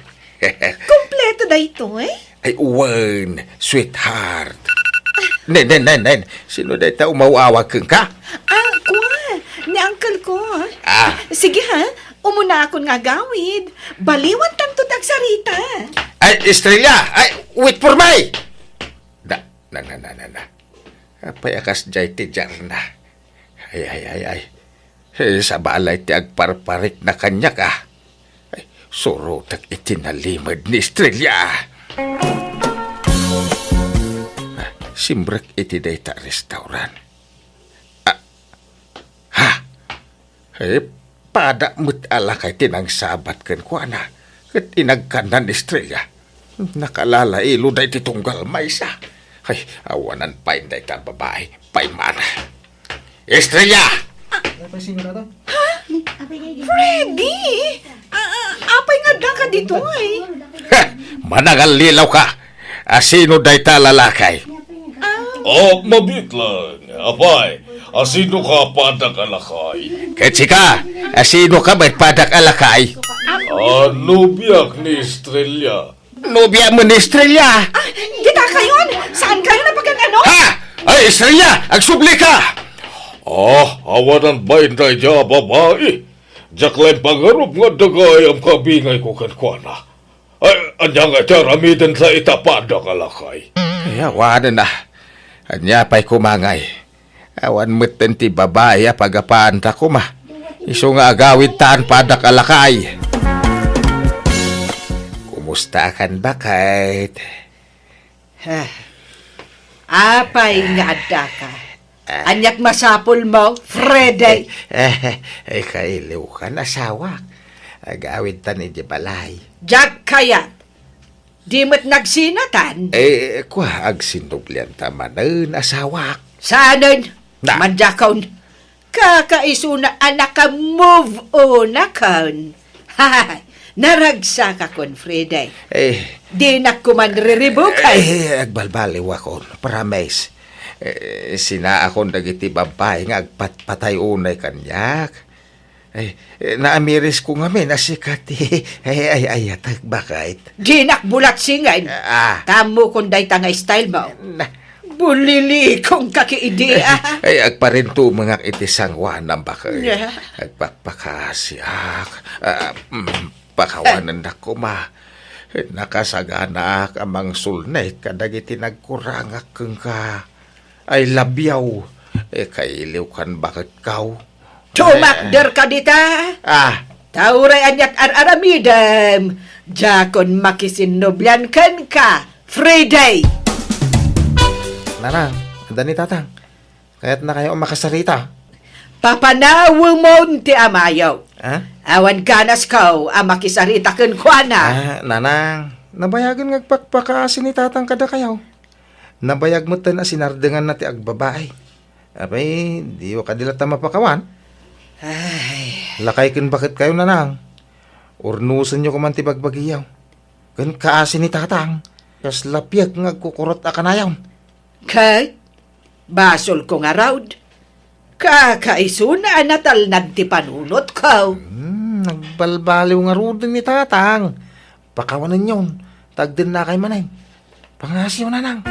Kompleto daytoy? Ay, wen, sweetheart. Nen, nen, nen, nen. Sino dayta umaw-awag kenka? Ah, kua. Ni uncle ko. Ah. Sige ha, umuna akon nga agawid. Baliwan tanto ti agsarita. Ay, Estrella! Ay, wait for me! Na, na, na, na, na, na. Apay a kasdiay ti diarna? Ay, ay, ay, ay. Eh, sabali ti agparparikna kaniak, ah. Ay, surotek iti nalimed ni Estrella. Ah, simrek iti dayta restaurant. Ah, ha? Eh, Pada met a lakay ti nangsabat kenkuana, ket inagkanna ni Estrella. Nakalalailo daytoy tunggal maysa. Ay, awanan pay dayta babai. Paymana. Estrella! Freddy! Ah, ah, apay nga addaka ditoy? Ha! Manangallilaw ka! Asino dayta a lalakay? Ah. Oh, mabiit lang. Apay, asino ka a padak a lakay? Ket sika, asino ka met padak a lakay? Ah, nobiak ni Estrella. Nobia mo ni Estrella? Ah, dita kayon? Saan kayo napagan-ano? Ha? Ay, Estrella, agsubli ka! Ah, awanan pay dayta a babai. Diak laeng pangarup nga adda gayyem kabingay ko kenkuana. Ay, ania nga ti aramidenta ita padak a lakay? Ay, awanen a. Ania pay koma ngay? Awan metten ti babai a pagapanta koma. Isu nga agawidtan padak a lakay. Kumusta kan, baket? Ah, apay nga addaka? Ah. Aniak masapulmo, Freddy? Eh, eh, kailiw kan, asawak. Agawidtan idiay balay. Diak kayat. Di met nagsinatan? Eh, kua, agsinnublianta manen, asawak. Saanen? Na. Mandiakon. Kakaisuna a naka-move on akon. Hay, naragsakakon, Freddy. Eh. Dinak koma riribukay. Eh, agbalbaliwakon, promise. Eh, sinaakon dagiti babai nga agpatpatay unay kaniak. Ay, eh, naamirisko ngamin a sika ti, ay, ay, ayatek, baket. Dinak bulat singin. Ah. Tammokon dayta nga style mo. Na. Bulilikong ka ki idi, ah. Ay, agparintumengak iti sangoanam, baket. Yeah. Agpakpakasiak. Ah, mm, pakawanennak koma. Nakasaganaak a mangsulnek kadagiti nagkurangak kenka. I love you. Eh, kailiw kan, baket, kaw. Tumakder ka dita. Ah. Ta uray aniat ar-aramidem, diakon makisinnublian kenka, Freddy. Nanang, adda ni Tatang. Kayatna kayo a makasarita. Papanawemon ti amayo. Ah? Awan ganasko a makisarita kenkuana. Ah, Nanang, nabayagen nga agpakpakaasi ni Tatang kadakayo. Nabayag metten a sinardenganna ti agbabai. Apay, diyo kadi latta mapakawan? Ay. Lakay ken baketkayo, Nanang. Urnosenyo koman ti bagbagiyo. Ken kaasi ni Tatang, kasla piek nga agkukurot a kanayon. Ket, basolko ngarud, kakaisuna a natalnad ti panunotko. Hmm, nagbalbaliw ngaruden ni Tatang. Pakawanenyon, ta agdennakay manen. Pangasiyo, Nanang.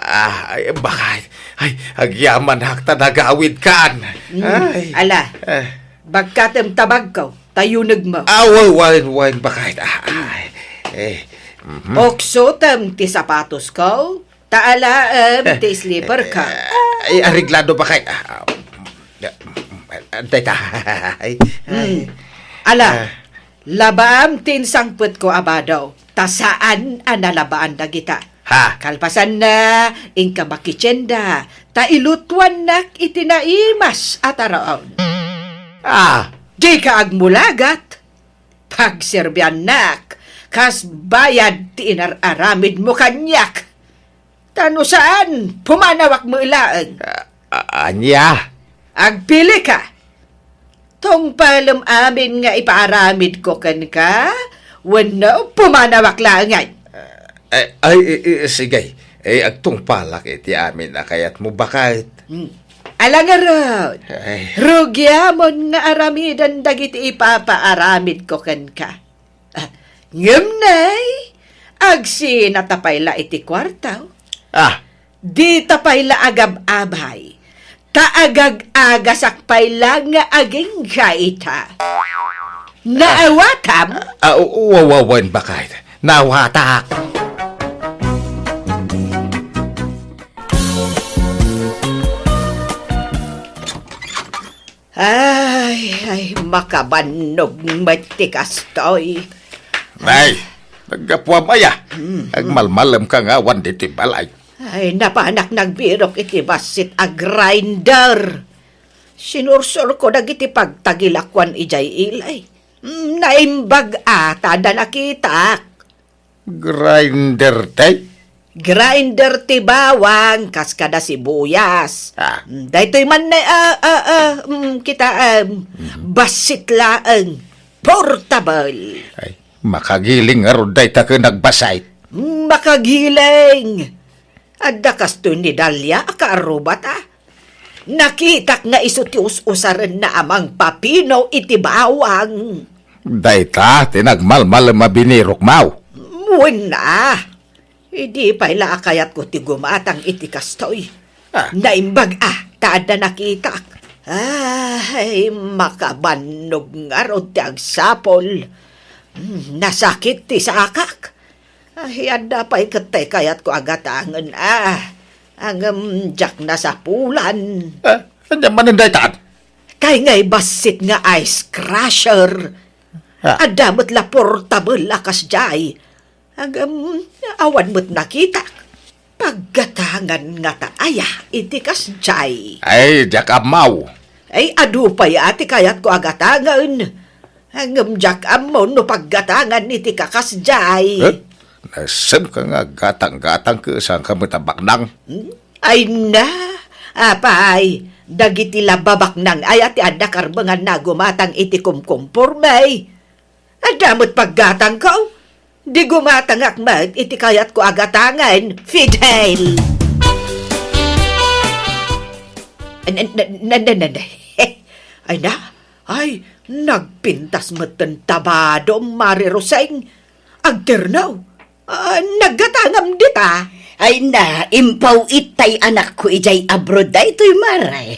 Ah, ay, baket. Ay, agyamanak ta nagawidkan. Mm, ay. Ala, ah. Bagkatem ta bagko, ta yunegmo. Ah, wen, wen, wen, baket. Ah, ay, eh, mhm. Uksotem ti sapatosko, ta alaem ti slipperko. Eh, eh, areglado, baket. Ah, ah, ah, dayta. Ay, ay. Hmm. Ala, ah. Labaam ti insangpetko a bado, ta saan a nalabaan dagita. Ha? Kalpasanna, inka makitienda, ta ilutuannak iti naimas a taraon. Ah! Dika agmulagat. Pagserbiannak, kas bayad ti inar-aramidmo kaniak. Ta no saan, pumanawak met laeng. A-, ania? Agpilika. Tungpalem amin nga ipaaramidko kenka, wenno pumanawak laengen? Eh, ay, i-, i-, sige. Eh, agtungpalak iti amin a kayatmo, baket. Hmm. Ala ngarud, ay. Rugiamon nga aramiden dagiti ipapaaramidko kenka. Ah, ngem nay, agsinata pay la iti kuarto. Ah. Dita pay la agab-abay, ta agag-agasak pay la nga agingga ita. Naawatam? Ah, u-, u-, wa-, wa-, wen, baket. Naawatak. Ay, ay, makabannog met ti kastoy. Nay, naggapuam aya. Hmm. Agmalmalem ka nga awan ditoy balay. Ay, napanak nagbirok iti bassit a grinder. Sinursurko dagiti pagtagilakuan idiay ili. Mm, naimbag a, ta adda nakitak. Grinder, tay? Grinder ti bawang, kas kada sibuyas. Ah. Mm, daytoy man ne, ah, ah, ah, mm, kita, em, Mhm. bassit laeng. Portable. Ay, makagiling ngarud dayta ken agbassit. Makagiling. Adda kastoy ni Dalia a kaarrubat, a. Nakitak nga isu ti us-usarenna a mangpapino iti bawang. Dayta ti nagmalmalem a binirokmo. Wen a. Idi pay la a kayatko ti gumatang iti kastoy. Ah. Naimbag a, ta adda nakitak. Ay, makabannog ngarud ti agsapul. Hmm, nasakit ti sakak. Ay, adda pay ket ti kayatko a gatangen, a. Ngem diak nasapulan. Ah, ania manen dayta? Kay ngay bassit nga ice crusher. Ah. Adda met la portable a kasdiay. Ngem, awan met nakitak. Paggatangan ngata aya iti kasdiay? Ay, diak ammo. Ay, adu pay a ti kayatko a gatangen. Ngem diak ammo no paggatangan iti kakasdiay. Eh? Nasemka nga gatang-gatang ket saanka met a baknang? Hmm? Ay na, apay, dagiti la babaknang aya ti adda karbenganna a gumatang iti kumkumporme. Adda met paggatangko. Di gumatangak met iti kayatko a gatangen, Fidel. N-, n-, n-, n-, n-, n-, Ay na, ay, nagpintas metten tabado, Mare Roseng. Agternaw. Ah, naggatangam dita. Ay na, impaw-it tay anakko idiay abroad daytoy, Mare.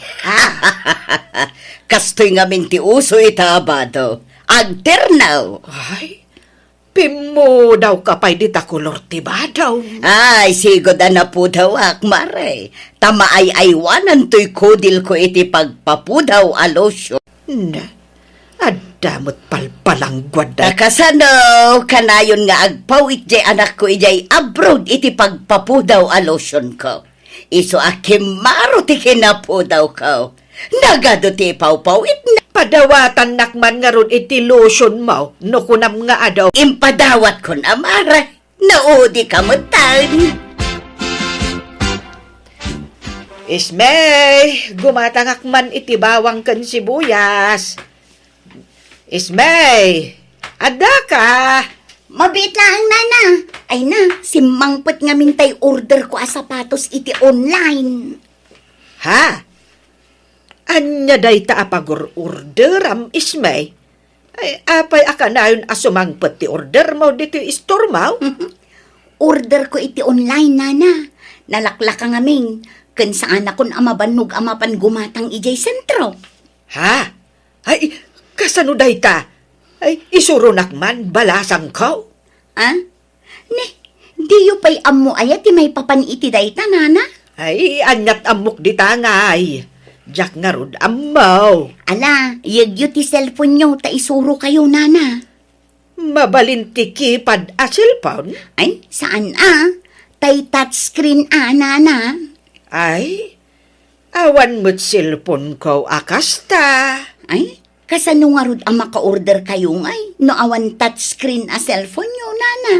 Kastoy ngamin ti uso ita a bado. Agternaw. Ay, pimmudawka pay dita kolor ti bado. Ay, sigud a napudawak, Mare. Ta maay-aywanan toy kudilko iti pagpapudaw a lotion. Na, adda met palpalangguad. Ta kasano kanayon nga agpaw-it diay anakko idiay abroad iti pagpapudaw a lotionko? Isu a kimmaro ti kinapudawko. Nagadu ti ipawpaw-itna. Padawatannak man ngarud iti lotionmo, no kunam nga adu. Impadawatkon, Mare. Naudika metten. Ismay, gumatangak man iti bawang ken sibuyas. Ismay, addaka? Mabiit laeng, Nana. Ay na, simmangpet ngamin tay orderko a sapatos iti online. Ha? Ania dayta a pagur-orderam, Ismay? Ay, apay a kanayon a sumangpet ti ordermo ditoy istormo? Orderko iti online, Nana. Nalaklaka ngamin, ken saanakon a mabannog a mapan gumatang idiay sentro. Ha? Ay, kasano dayta? Ay, isuronak man, balasangko. Ah? Ne, diyo pay ammo aya ti maipapan iti dayta, Nana? Ay, aniat ammok dita ngay. Diak ngarud ammo. Ala, yegyo ti cellphone-yo ta isurokayo, Nana. Mabalin ti keypad a cellphone? Ay, saan a. Tay touchscreen a, Nana. Ay, awan met cellphone-ko a kasta. Ay, kasano ngarud a maka-order kayo ngay no awan touchscreen a cellphone-yo, Nana?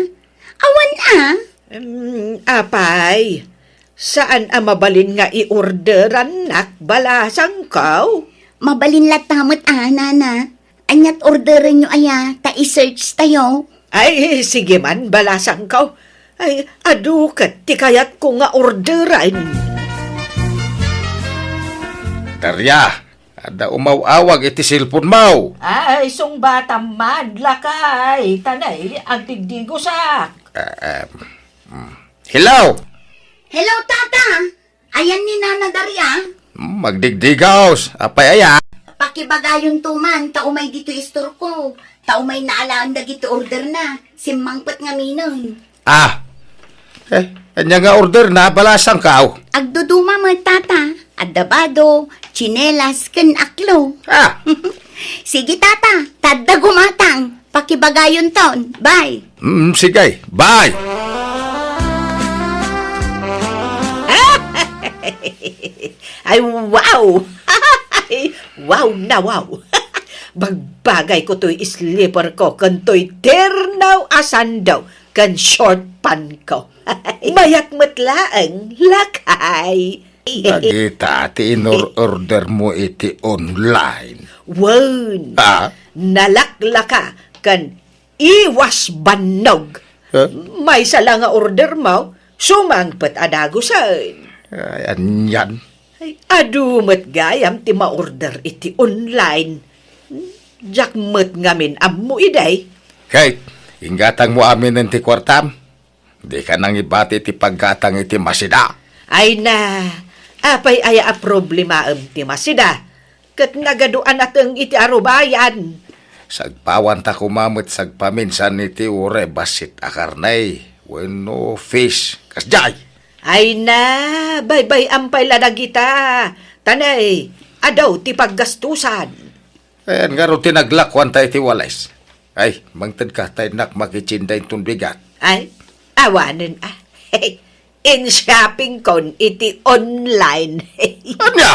Awan a? Em, apay, saan a mabalin nga i-orderannak, balasangko? Mabalin latta met a, Nana. Aniat orderenyo aya, ta i-search tayo? Ay, sige man, balasangko. Ay, adu ket ti kayatko nga orderen. Daria, adda umaw-awag iti cellphone-mo. Ay, sungbatam man, lakay, ta nay, agdigdigosak. Ah, em, mm. Hello? Hello, Tata! Ayan ni Nana Daria. Hmm, magdigdigaw. Apay aya? Pakibagayonto man, ta umay ditoy istorko. Ta umay naalaan dagiti orderna. Simmangpet ngaminen. Ah. Eh, ania nga orderna, balasangko? Agduduma met, Tata. Adda bado, tsinelas, ken aklo. Ah. Sige, Tata. Ta adda gumatang. Pakibagayonton. Bye. Mm, sige. Bye. Ay, wow! Wow na wow! Bagbagayko toy slipper ko ken toy terno a sando ken short pant ko. Mayat met laeng, lakay. Dagita ti inor-order mo iti online. Wen, Ah? nalaklaka ken iwas bannog. Huh? Maysa la nga order mo, sumangpet a dagusen. Ay, anian? Ay, adu met gayam ti ma-order iti online. Diak met ngamin ammo idi. Kate, inggatang mo aminen ti kuartam. Dika nangibati ti paggatang iti masida. Ay na, apay aya a problemaem ti masida? Ket nagadu a nateng iti arubayan. Sagpawanta koma met sagpaminsan iti uray bassit a karne wenno fish. Kasdiay. Ay na, baybay-am pay la dagita. Tanay, adu ti paggastusan. Ayan ngarud ti naglakuanta iti wales. Ay, mangtedka ta innak makitsinda inton bigat. Ay, awanen a. In-shopping kon iti online. Ania?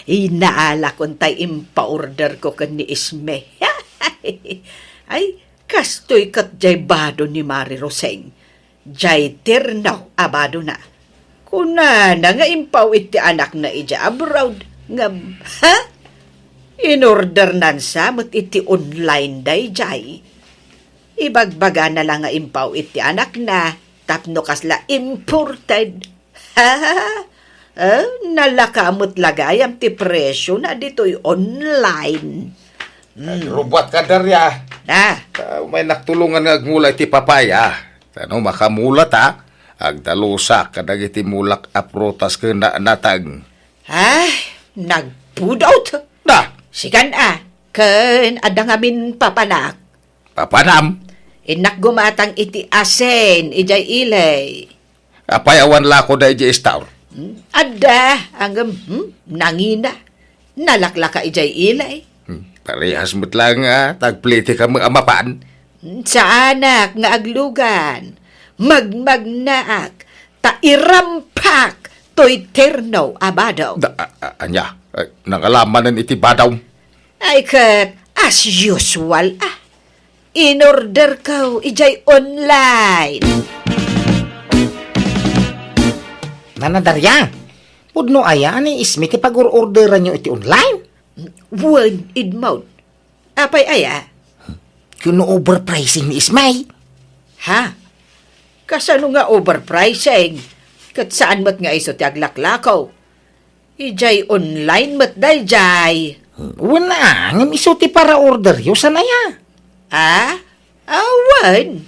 Inaalakon tay impaorder ko ken ni Isme. Ay, kastoy ket jay bado ni Mari Roseng. Jay terno a badona. Kunana nga impaw iti anakna idiay abroad. Ngem, ha? Inordernan sa met iti online dayjay. Ibagbagana la nga impaw iti anakna tapno kasla imported. Ha? Eh, nalaka met la gayam ti presyo na ditoy online. Hmm. Rubat ka, Daria. Ah. Ah, may naktulongan nga agmula iti papaya. Tano makamula ta, agdalusak kadagiti mulak a prutas ken na-, natang. Ah, nagpudot. Na! Sikan a, ken adda ngamin papanak. Papanam? Innak gumatang iti asin, idiay ili. Apay awan lako daydi store? Hmm, adda, ngem, hmm, nangina. Nalaklaka idiay ili. Hmm, parehas met laeng nga tagplete ka met a mapan. Hmm, saanak nga aglugan. Magmagnaak, ta irampak toy terno a bado. Da, a, a, ania? Ay, nangalamanen iti bado. Ay ket, as usual, ah. Inorder ko idiay online. Nana Daria, pudno aya ni Isme ti pagor-orderanyo iti online? Wen, Edmond. Apay aya? Kuno overpricing ni Isme. Ha? Kasano nga overpricing? Ket saan met nga isu ti aglaklako? Idiay online met daydiay. Wen a, ngem isu ti para-orderyo, saan aya? Ah? Awan.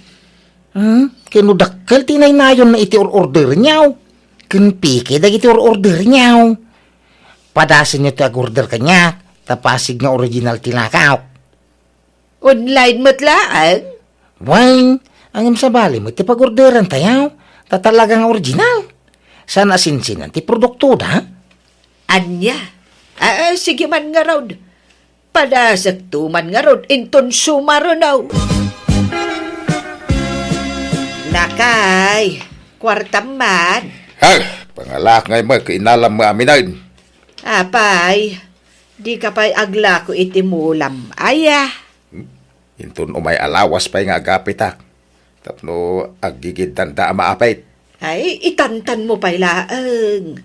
Hmm, ken no dakkel ti naynayonna iti or-orderyo, ken peke dagiti or-orderyo. Padasenyo ti ag-order kaniak, ta pasig nga original ti lakaw. Online met laeng? Wen, ngem sabali met ti pag-orderantayo, ta talaga nga original. Saan a sinsinan ti produktoda? Ania? Ah, ah, sige man ngarud. Padasekto man ngarud inton sumaruno. Lakay, kuartam man. Ay, pangalak ngay mo, kainalam nga aminen. Apay, dika pay aglako iti mulam, aya? Hmm? Inton umay a lawas pay nga agapitak, tapno aggigiddanda a maapit. Ay, itantan mo pay laeng.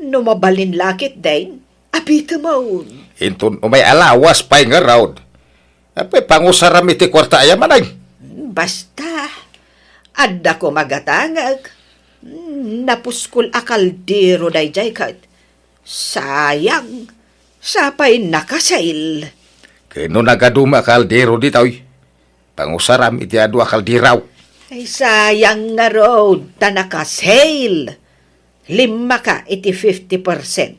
No mabalin la ketdin, apitemon. Inton umay a lawas pay ngarud, apay pangusaram iti kuarta aya manen? Basta, adda ko magatangek. Napuskol a kaldero daydiay ket. Sayang, sapay naka-sale. Ken no nagadu met a kaldero ditoy, pangusaram iti adu a kaldero. Ay, sayang ngarud, ta naka-sale. Limmaka iti fifty percent.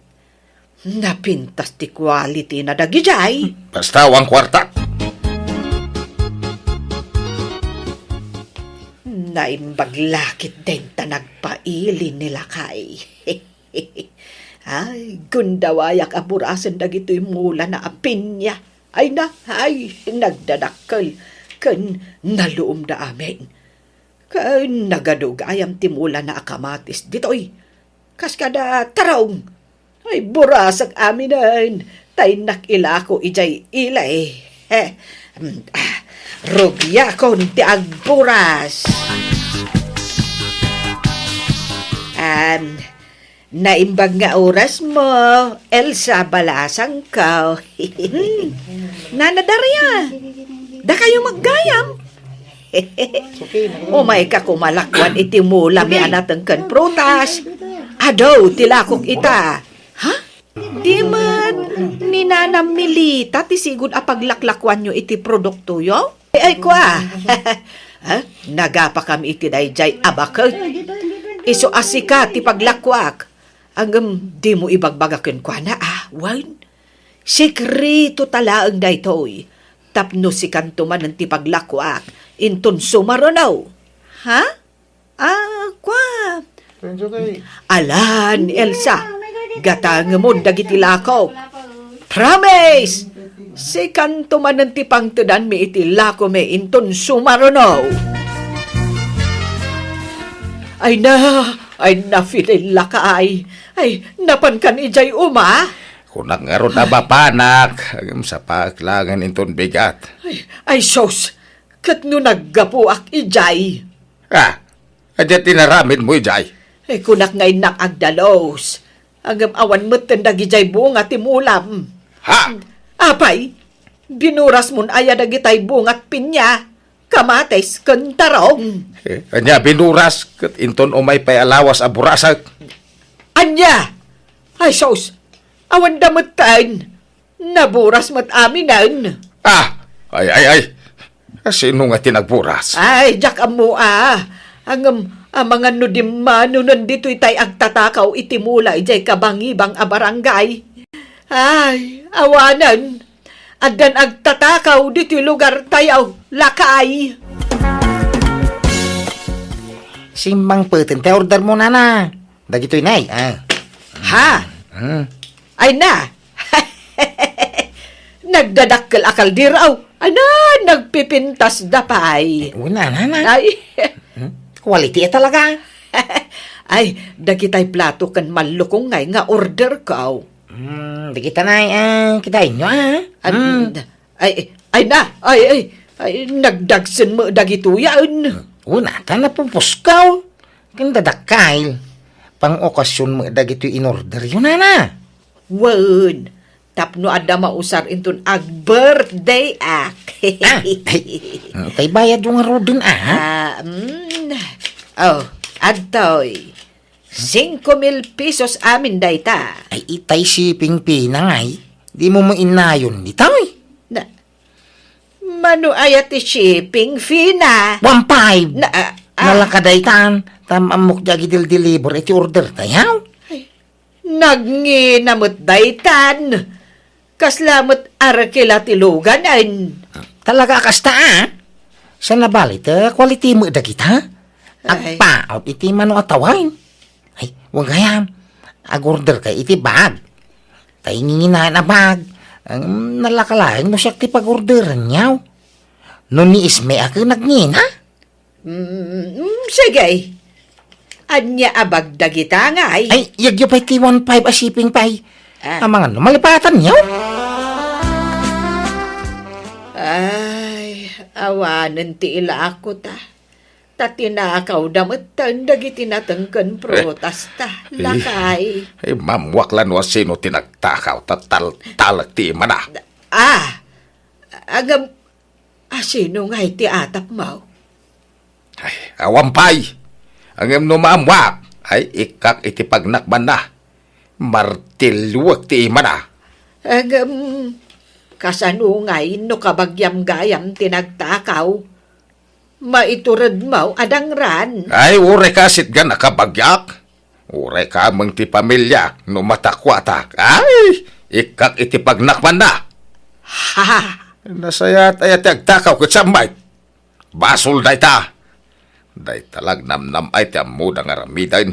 Napintas ti quality na dagidiay. Basta awan kuarta. Naimbag la ketdin ta nagpaili ni lakay. Ay, gundawayak a burasen dagitoy mulana a pinya. Ay na, ay, nagdadakkel ken naluomda amin. Ken nagadu gayam ti mulana a kamatis ditoy. Kas kada tarong. Ay, burasek aminen. Ta innak ilako idiay ilay. He. Mm, ah, rugiakon ti agburas. Am, naimbag nga oras mo, Elsa, balasangko. Hmm. Nana Daria, dakayo maggayam. Umayka koma lakuan iti mula mi a nateng ken prutas. Adu ti lakok ita. Ha? Di met ni Nana Melita ti sigud a paglaklakuanyo iti produktoyo? Ay, ay, kua. Ha? Nagapakam iti daydiay a baket. Isu a sika ti paglakuak. Ngem dimo ibagbaga kenkuana, a, wen? Sekreto ta laeng daytoy. Tapno sikanto manen ti paglakuak, inton sumaruno. Ha? Ah, kua. Alan, Elsa, gatangemon dagiti lakok. Promise! Sikanto manen ti pangtedanmi iti lakomi inton sumaruno. Ay na, ay na, Fidel, lakay. Ay, napankan idiay uma? Kunak ngarud a mapanak, ngem sapaek laengen inton bigat. Ay, ay, sus, ket no naggapuak idiay? Ah, ania ti inaramidmo idiay? Eh, kunak nga innak agdalus. Ngem awan metten dagidiay bunga ti mulam. Ha? Apay, binurasmon aya dagitay bungat pinya, kamatis, ken tarong? Eh, ania binuras, ket inton umay pay a lawas a burasek? Ania? Ay, sus! Awan da metten! Naburas met aminen. Ah! Ay, ay, ay! Sino nga ti nagburas? Ay, diak ammo, a. Ngem, amangan no dimmanonen ditoy tay agtatakaw iti mula idiay kabangibang a barangay. Ay, awanen. Addan agtatakaw ditoy lugar tayo, lakay. Simmangpeten ti order mo, nana. Dagitoy, nay, ah. Ha? Hmm. Ay na! Nagdadakkel a kaldero. Ay na, nagpipintas da pay. Eh, una, nana. Ay. Hmm? Quality, eh, talaga. Ay, dagitay plato ken mallukong ngay nga order ko. Hmm, dagita, nay, ah, kitaenyo, ah. An-, Hmm. Ay, ay na, ay, ay, ay, nagdagsen mo dagitoy, ah. Una, ta napupuskaw. Ken dadakkel, pang-okasyon met dagitoy in-orderyo, nana. Wen, tapno adda mausar inton ag-birthday ak. Ah, ay, tay bayadyo ngaruden, ah. Ah, mm. Oh, adtoy. Singko mil pesos amin dayta. Ay, itay shipping fee na ngay. Dimo mainnayon ditoy? Na, Mano aya ti shipping fee na? One five. Na, ah, ah. Nalaka daytan, ta ammok diay agidel-deliver iti order tayo. Ay, nagngina met daytan. Kasla met arkila ti luganen. Talaga a kasta, ah? Sa nabali, ta quality met dagita? Ay. Agpaot iti mano a tawen. Ay, wen gayam. Ag-order kay iti bag. Tay nginginaen a bag. Ang nalaka laeng no siak ti pag-orderanyo. No ni Isme a ket nagngina? Mm, mm, sige. Ania a bag dagita ngay? Ay, yagyo pay ti one five a shipping pay. Ah. Amangan no malipatanyo? Ay, awanen ti ilako ta. Ta tinakawda metten dagiti natengken prutasta, eh, lakay. Eh, mammuak la no asino ti nagtakaw, ta tal-, talek ti imana. Ah, agam-, asino ngay ti atapmo? Ay, awan pay. Ngem no maammuak, ay, ikkak iti pagnakbanna. Martilluek ti imana. Agam-, kasano ngay no kabagiam gayam ti nagtakaw? Maituredmo a dangran. Ay, uray ka sitgan a kabagiak. Uray ka ameng ti pamilia no matakuatak. Ay, ikkak iti pagnakmanna. Ha? Nasayaat aya ti agtakaw ket sammay. Basol dayta. Dayta la agnamnam-ay ti ammoda nga aramiden.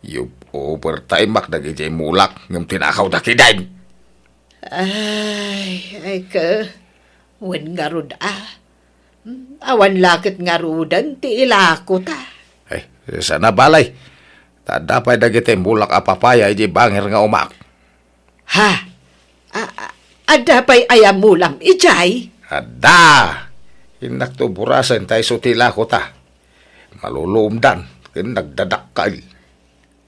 Yub-, overtime ak dagidiay mulak ngem tinakawda ketdin. Ay, ay ka. Wen ngarud a. Awan la ket ngaruden ti ilakota. Ay, saan a balay. Ta adda pay dagiti mulak a papaya idiay bangir nga umak. Ha? A-, a-, adda pay aya mulam idiay? Adda. Innakto burasen ta isu ti ilakota. Maluluomdan ken nagdadakkel.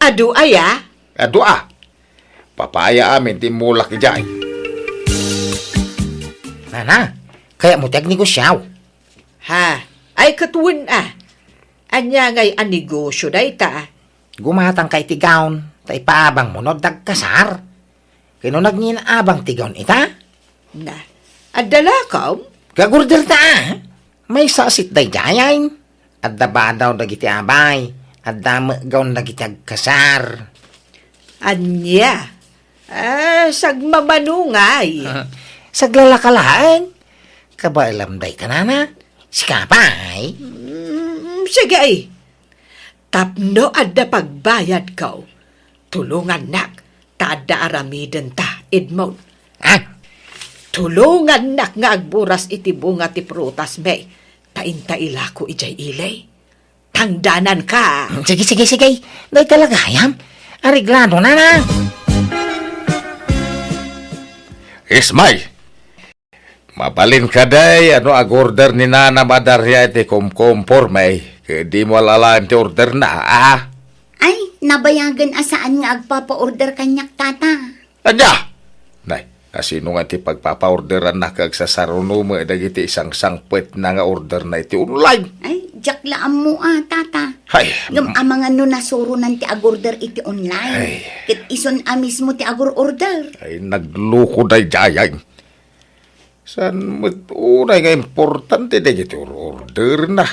Adu aya? Adu a. Papaya amin ti mulak idiay. Nana, kayatmo ti agnegosiaw? Ha? Ay, ket wen a. Ania ngay a negosio dayta? Gumatangka iti gown, ta ipaabangmo no adda agkasar. Ken no nagngin abang ti gown ita? Na, adda lakom? Gag-order ta, a? Maysa a set daydiay. Adda badaw dagiti abay, adda met gown dagiti agkasar. Ania? Ah, sagmamano ngay. Saglalaka laeng. Kabaelam dayta, nana. Sika pay. Mm, sige. Tapno adda pagbayadko, tulongannak ta adda aramidenta, Edmond. Ah? Tulongannak nga agburas iti bunga ti prutasmi, ta inta ilako idiay ili. Tangdananka. Sige, sige, sige. Dayta la gayam. Areglado, nana. Ismay, mabalin kadi a no ag-order ni Nana Madaria iti kumkumpormi, ket dimo alalaen ti orderna, a? Ay, nabayagen a saan nga agpapa-order kaniak, tata. Ania? Nay, asino nga ti pagpapa-orderanna ket agsasaruno met dagiti sangsangpetna nga orderna iti online? Ay, diak la ammo a, tata. Hay, ngem amangan no nasuronan ti ag-order iti online. Ay. Ket isun a mismo ti agur-order. Ay, nagloko daydiay. Saan met unay nga importante dagiti or-orderna?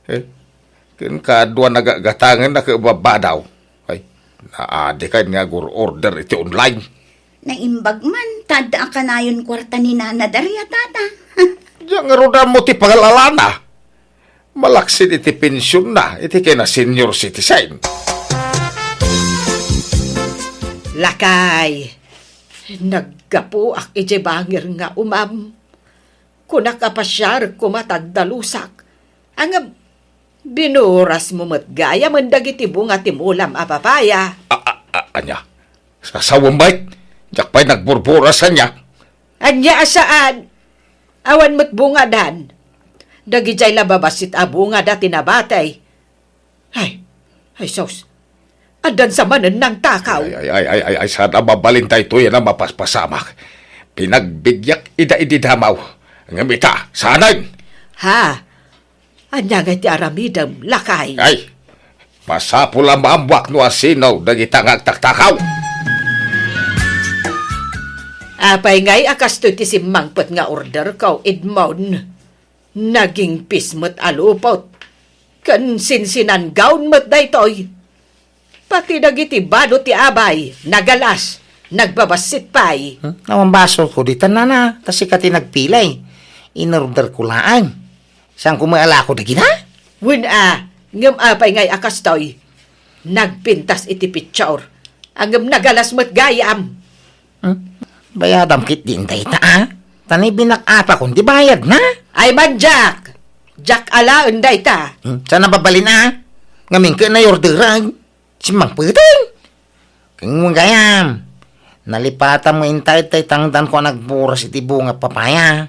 Eh, ken kaadua nagagatangen a ket babadaw. Ay, naadikay nga agur-order iti online. Naimbag man, ta adda a kanayon kuarta ni Nana Daria, tata. Diak ngarud ammo ti pangalalana. Malaksid iti pensionna, iti kina senior citizen. Lakay, naggapuak iti bangir nga umam. Kunak a pasiar koma ta agdalusak. Ngem, binurasmo met gayam dagiti bunga ti mulam a papaya. A, a, a, ania? Sasawem met? Diak pay nagburburas ania? Ania a saan? Awan met bungadan. Dagidiay la babassit a bungada ti nabatay. Ay, ay, sus. Addan sa manen nangtakaw. Ay, ay, ay, ay, ay, ay, saan a mabalin daytoy a mapaspasamak? Pinagbigiak ida idi damaw. Ngem ita, saanen? Ha? Ania ngay ti aramidem, lakay? Ay, masapul a maammoak no asino dagita nga agtaktakaw. Apay ngay a kastoy ti simmangpet nga orderko, Edmond? Nagingpis met a lupot. Ken sinsinanggaon met daytoy. Pati dagiti bado ti abay, nagalas, nagbabassit pay. Hmm? Awan basolko ditan, nana, ta sika ti nagpilay. Inorderko laeng. Saanko met a lako dagita? Wen a, ngem apay ngay a kastoy? Nagpintas iti picture. Ngem nagalas met gayam. Hmm? Bayadam ketdin dayta, a? Ta ni binak-apakon ti bayadna. Ay man, Jack! Jack alaen dayta. Hmm? Saan a mabalin, a? Ngamin ket nayorderan. Simmangpeten. Ken gayam, nalipatan mo intay tay tangdanko a nagburas iti bunga papaya.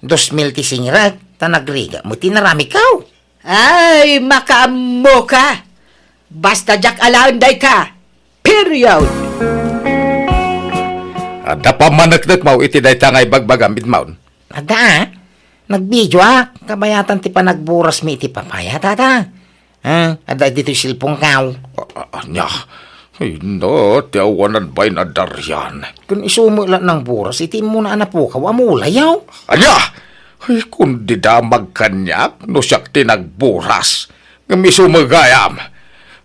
Dos mil ti singirek, ta nagrigat mo ti naramidko. Ay, makaammoka! Basta diak alaen dayta! Period! Adda pammaneknekmo iti dayta nga ibagbagam, Edmond? Adda, a? Nagbideoak, kabayatan ti panagburasmi iti papaya, tata. A, adda ditoy cellphone-ko. A, a, ania? Ay, no, ti awanan bay nadarian. Ken isu met la nangburas iti immuna a napukaw a mulayaw. Ania? Ay, kundi damag kaniak no siak ti nagburas. Ngem isu met gayam.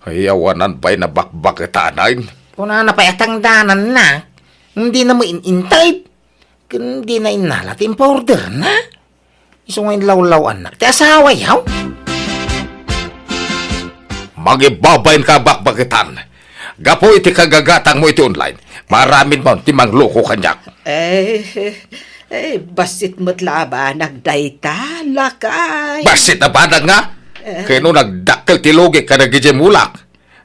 Ay, awanan bay nabakbaketanan. Kunana pay a tangdananna. Dina met in-intay. Ken dina innala ti impaorderna. Isu nga inlawlaw-annak ti asawayo. Mangibabain ka a bakbaketan. Gapu iti kagagatangmo iti online, maaramidmon ti mangloko kaniak. Eh, Eh, bassit met la a banag dayta, lakay. Bassit a banag nga? Eh. Kano nagdakkel ti lugik kadagiti mulak.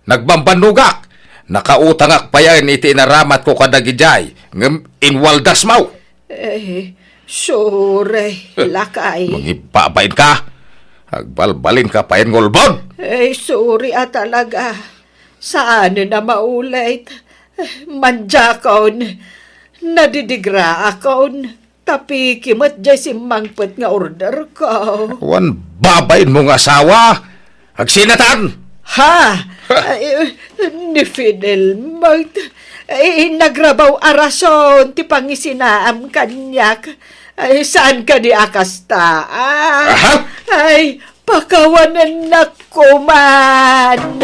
Nagbambannogak. Nakautangak payen iti inaramatko kadagidiay. Ngem inwaldas maw. Eh, sorry, lakay. Mangibabain ka. Agbalbalin ka payen nga ulbod. Eh, sorry a talaga. Saanen a maulit. Mandiakon. Nadidigraakon. Tapiki met jay simmangpet nga order ko. Wan babain mo nga asawa. Agsinatan! Ha? Ay, ni Fidel met. Ay, nagrabaw a rason ti pangisinaam kaniak. Ay, saan kadi a kasta? Ah, Aha? Ay, pakawanennak koman.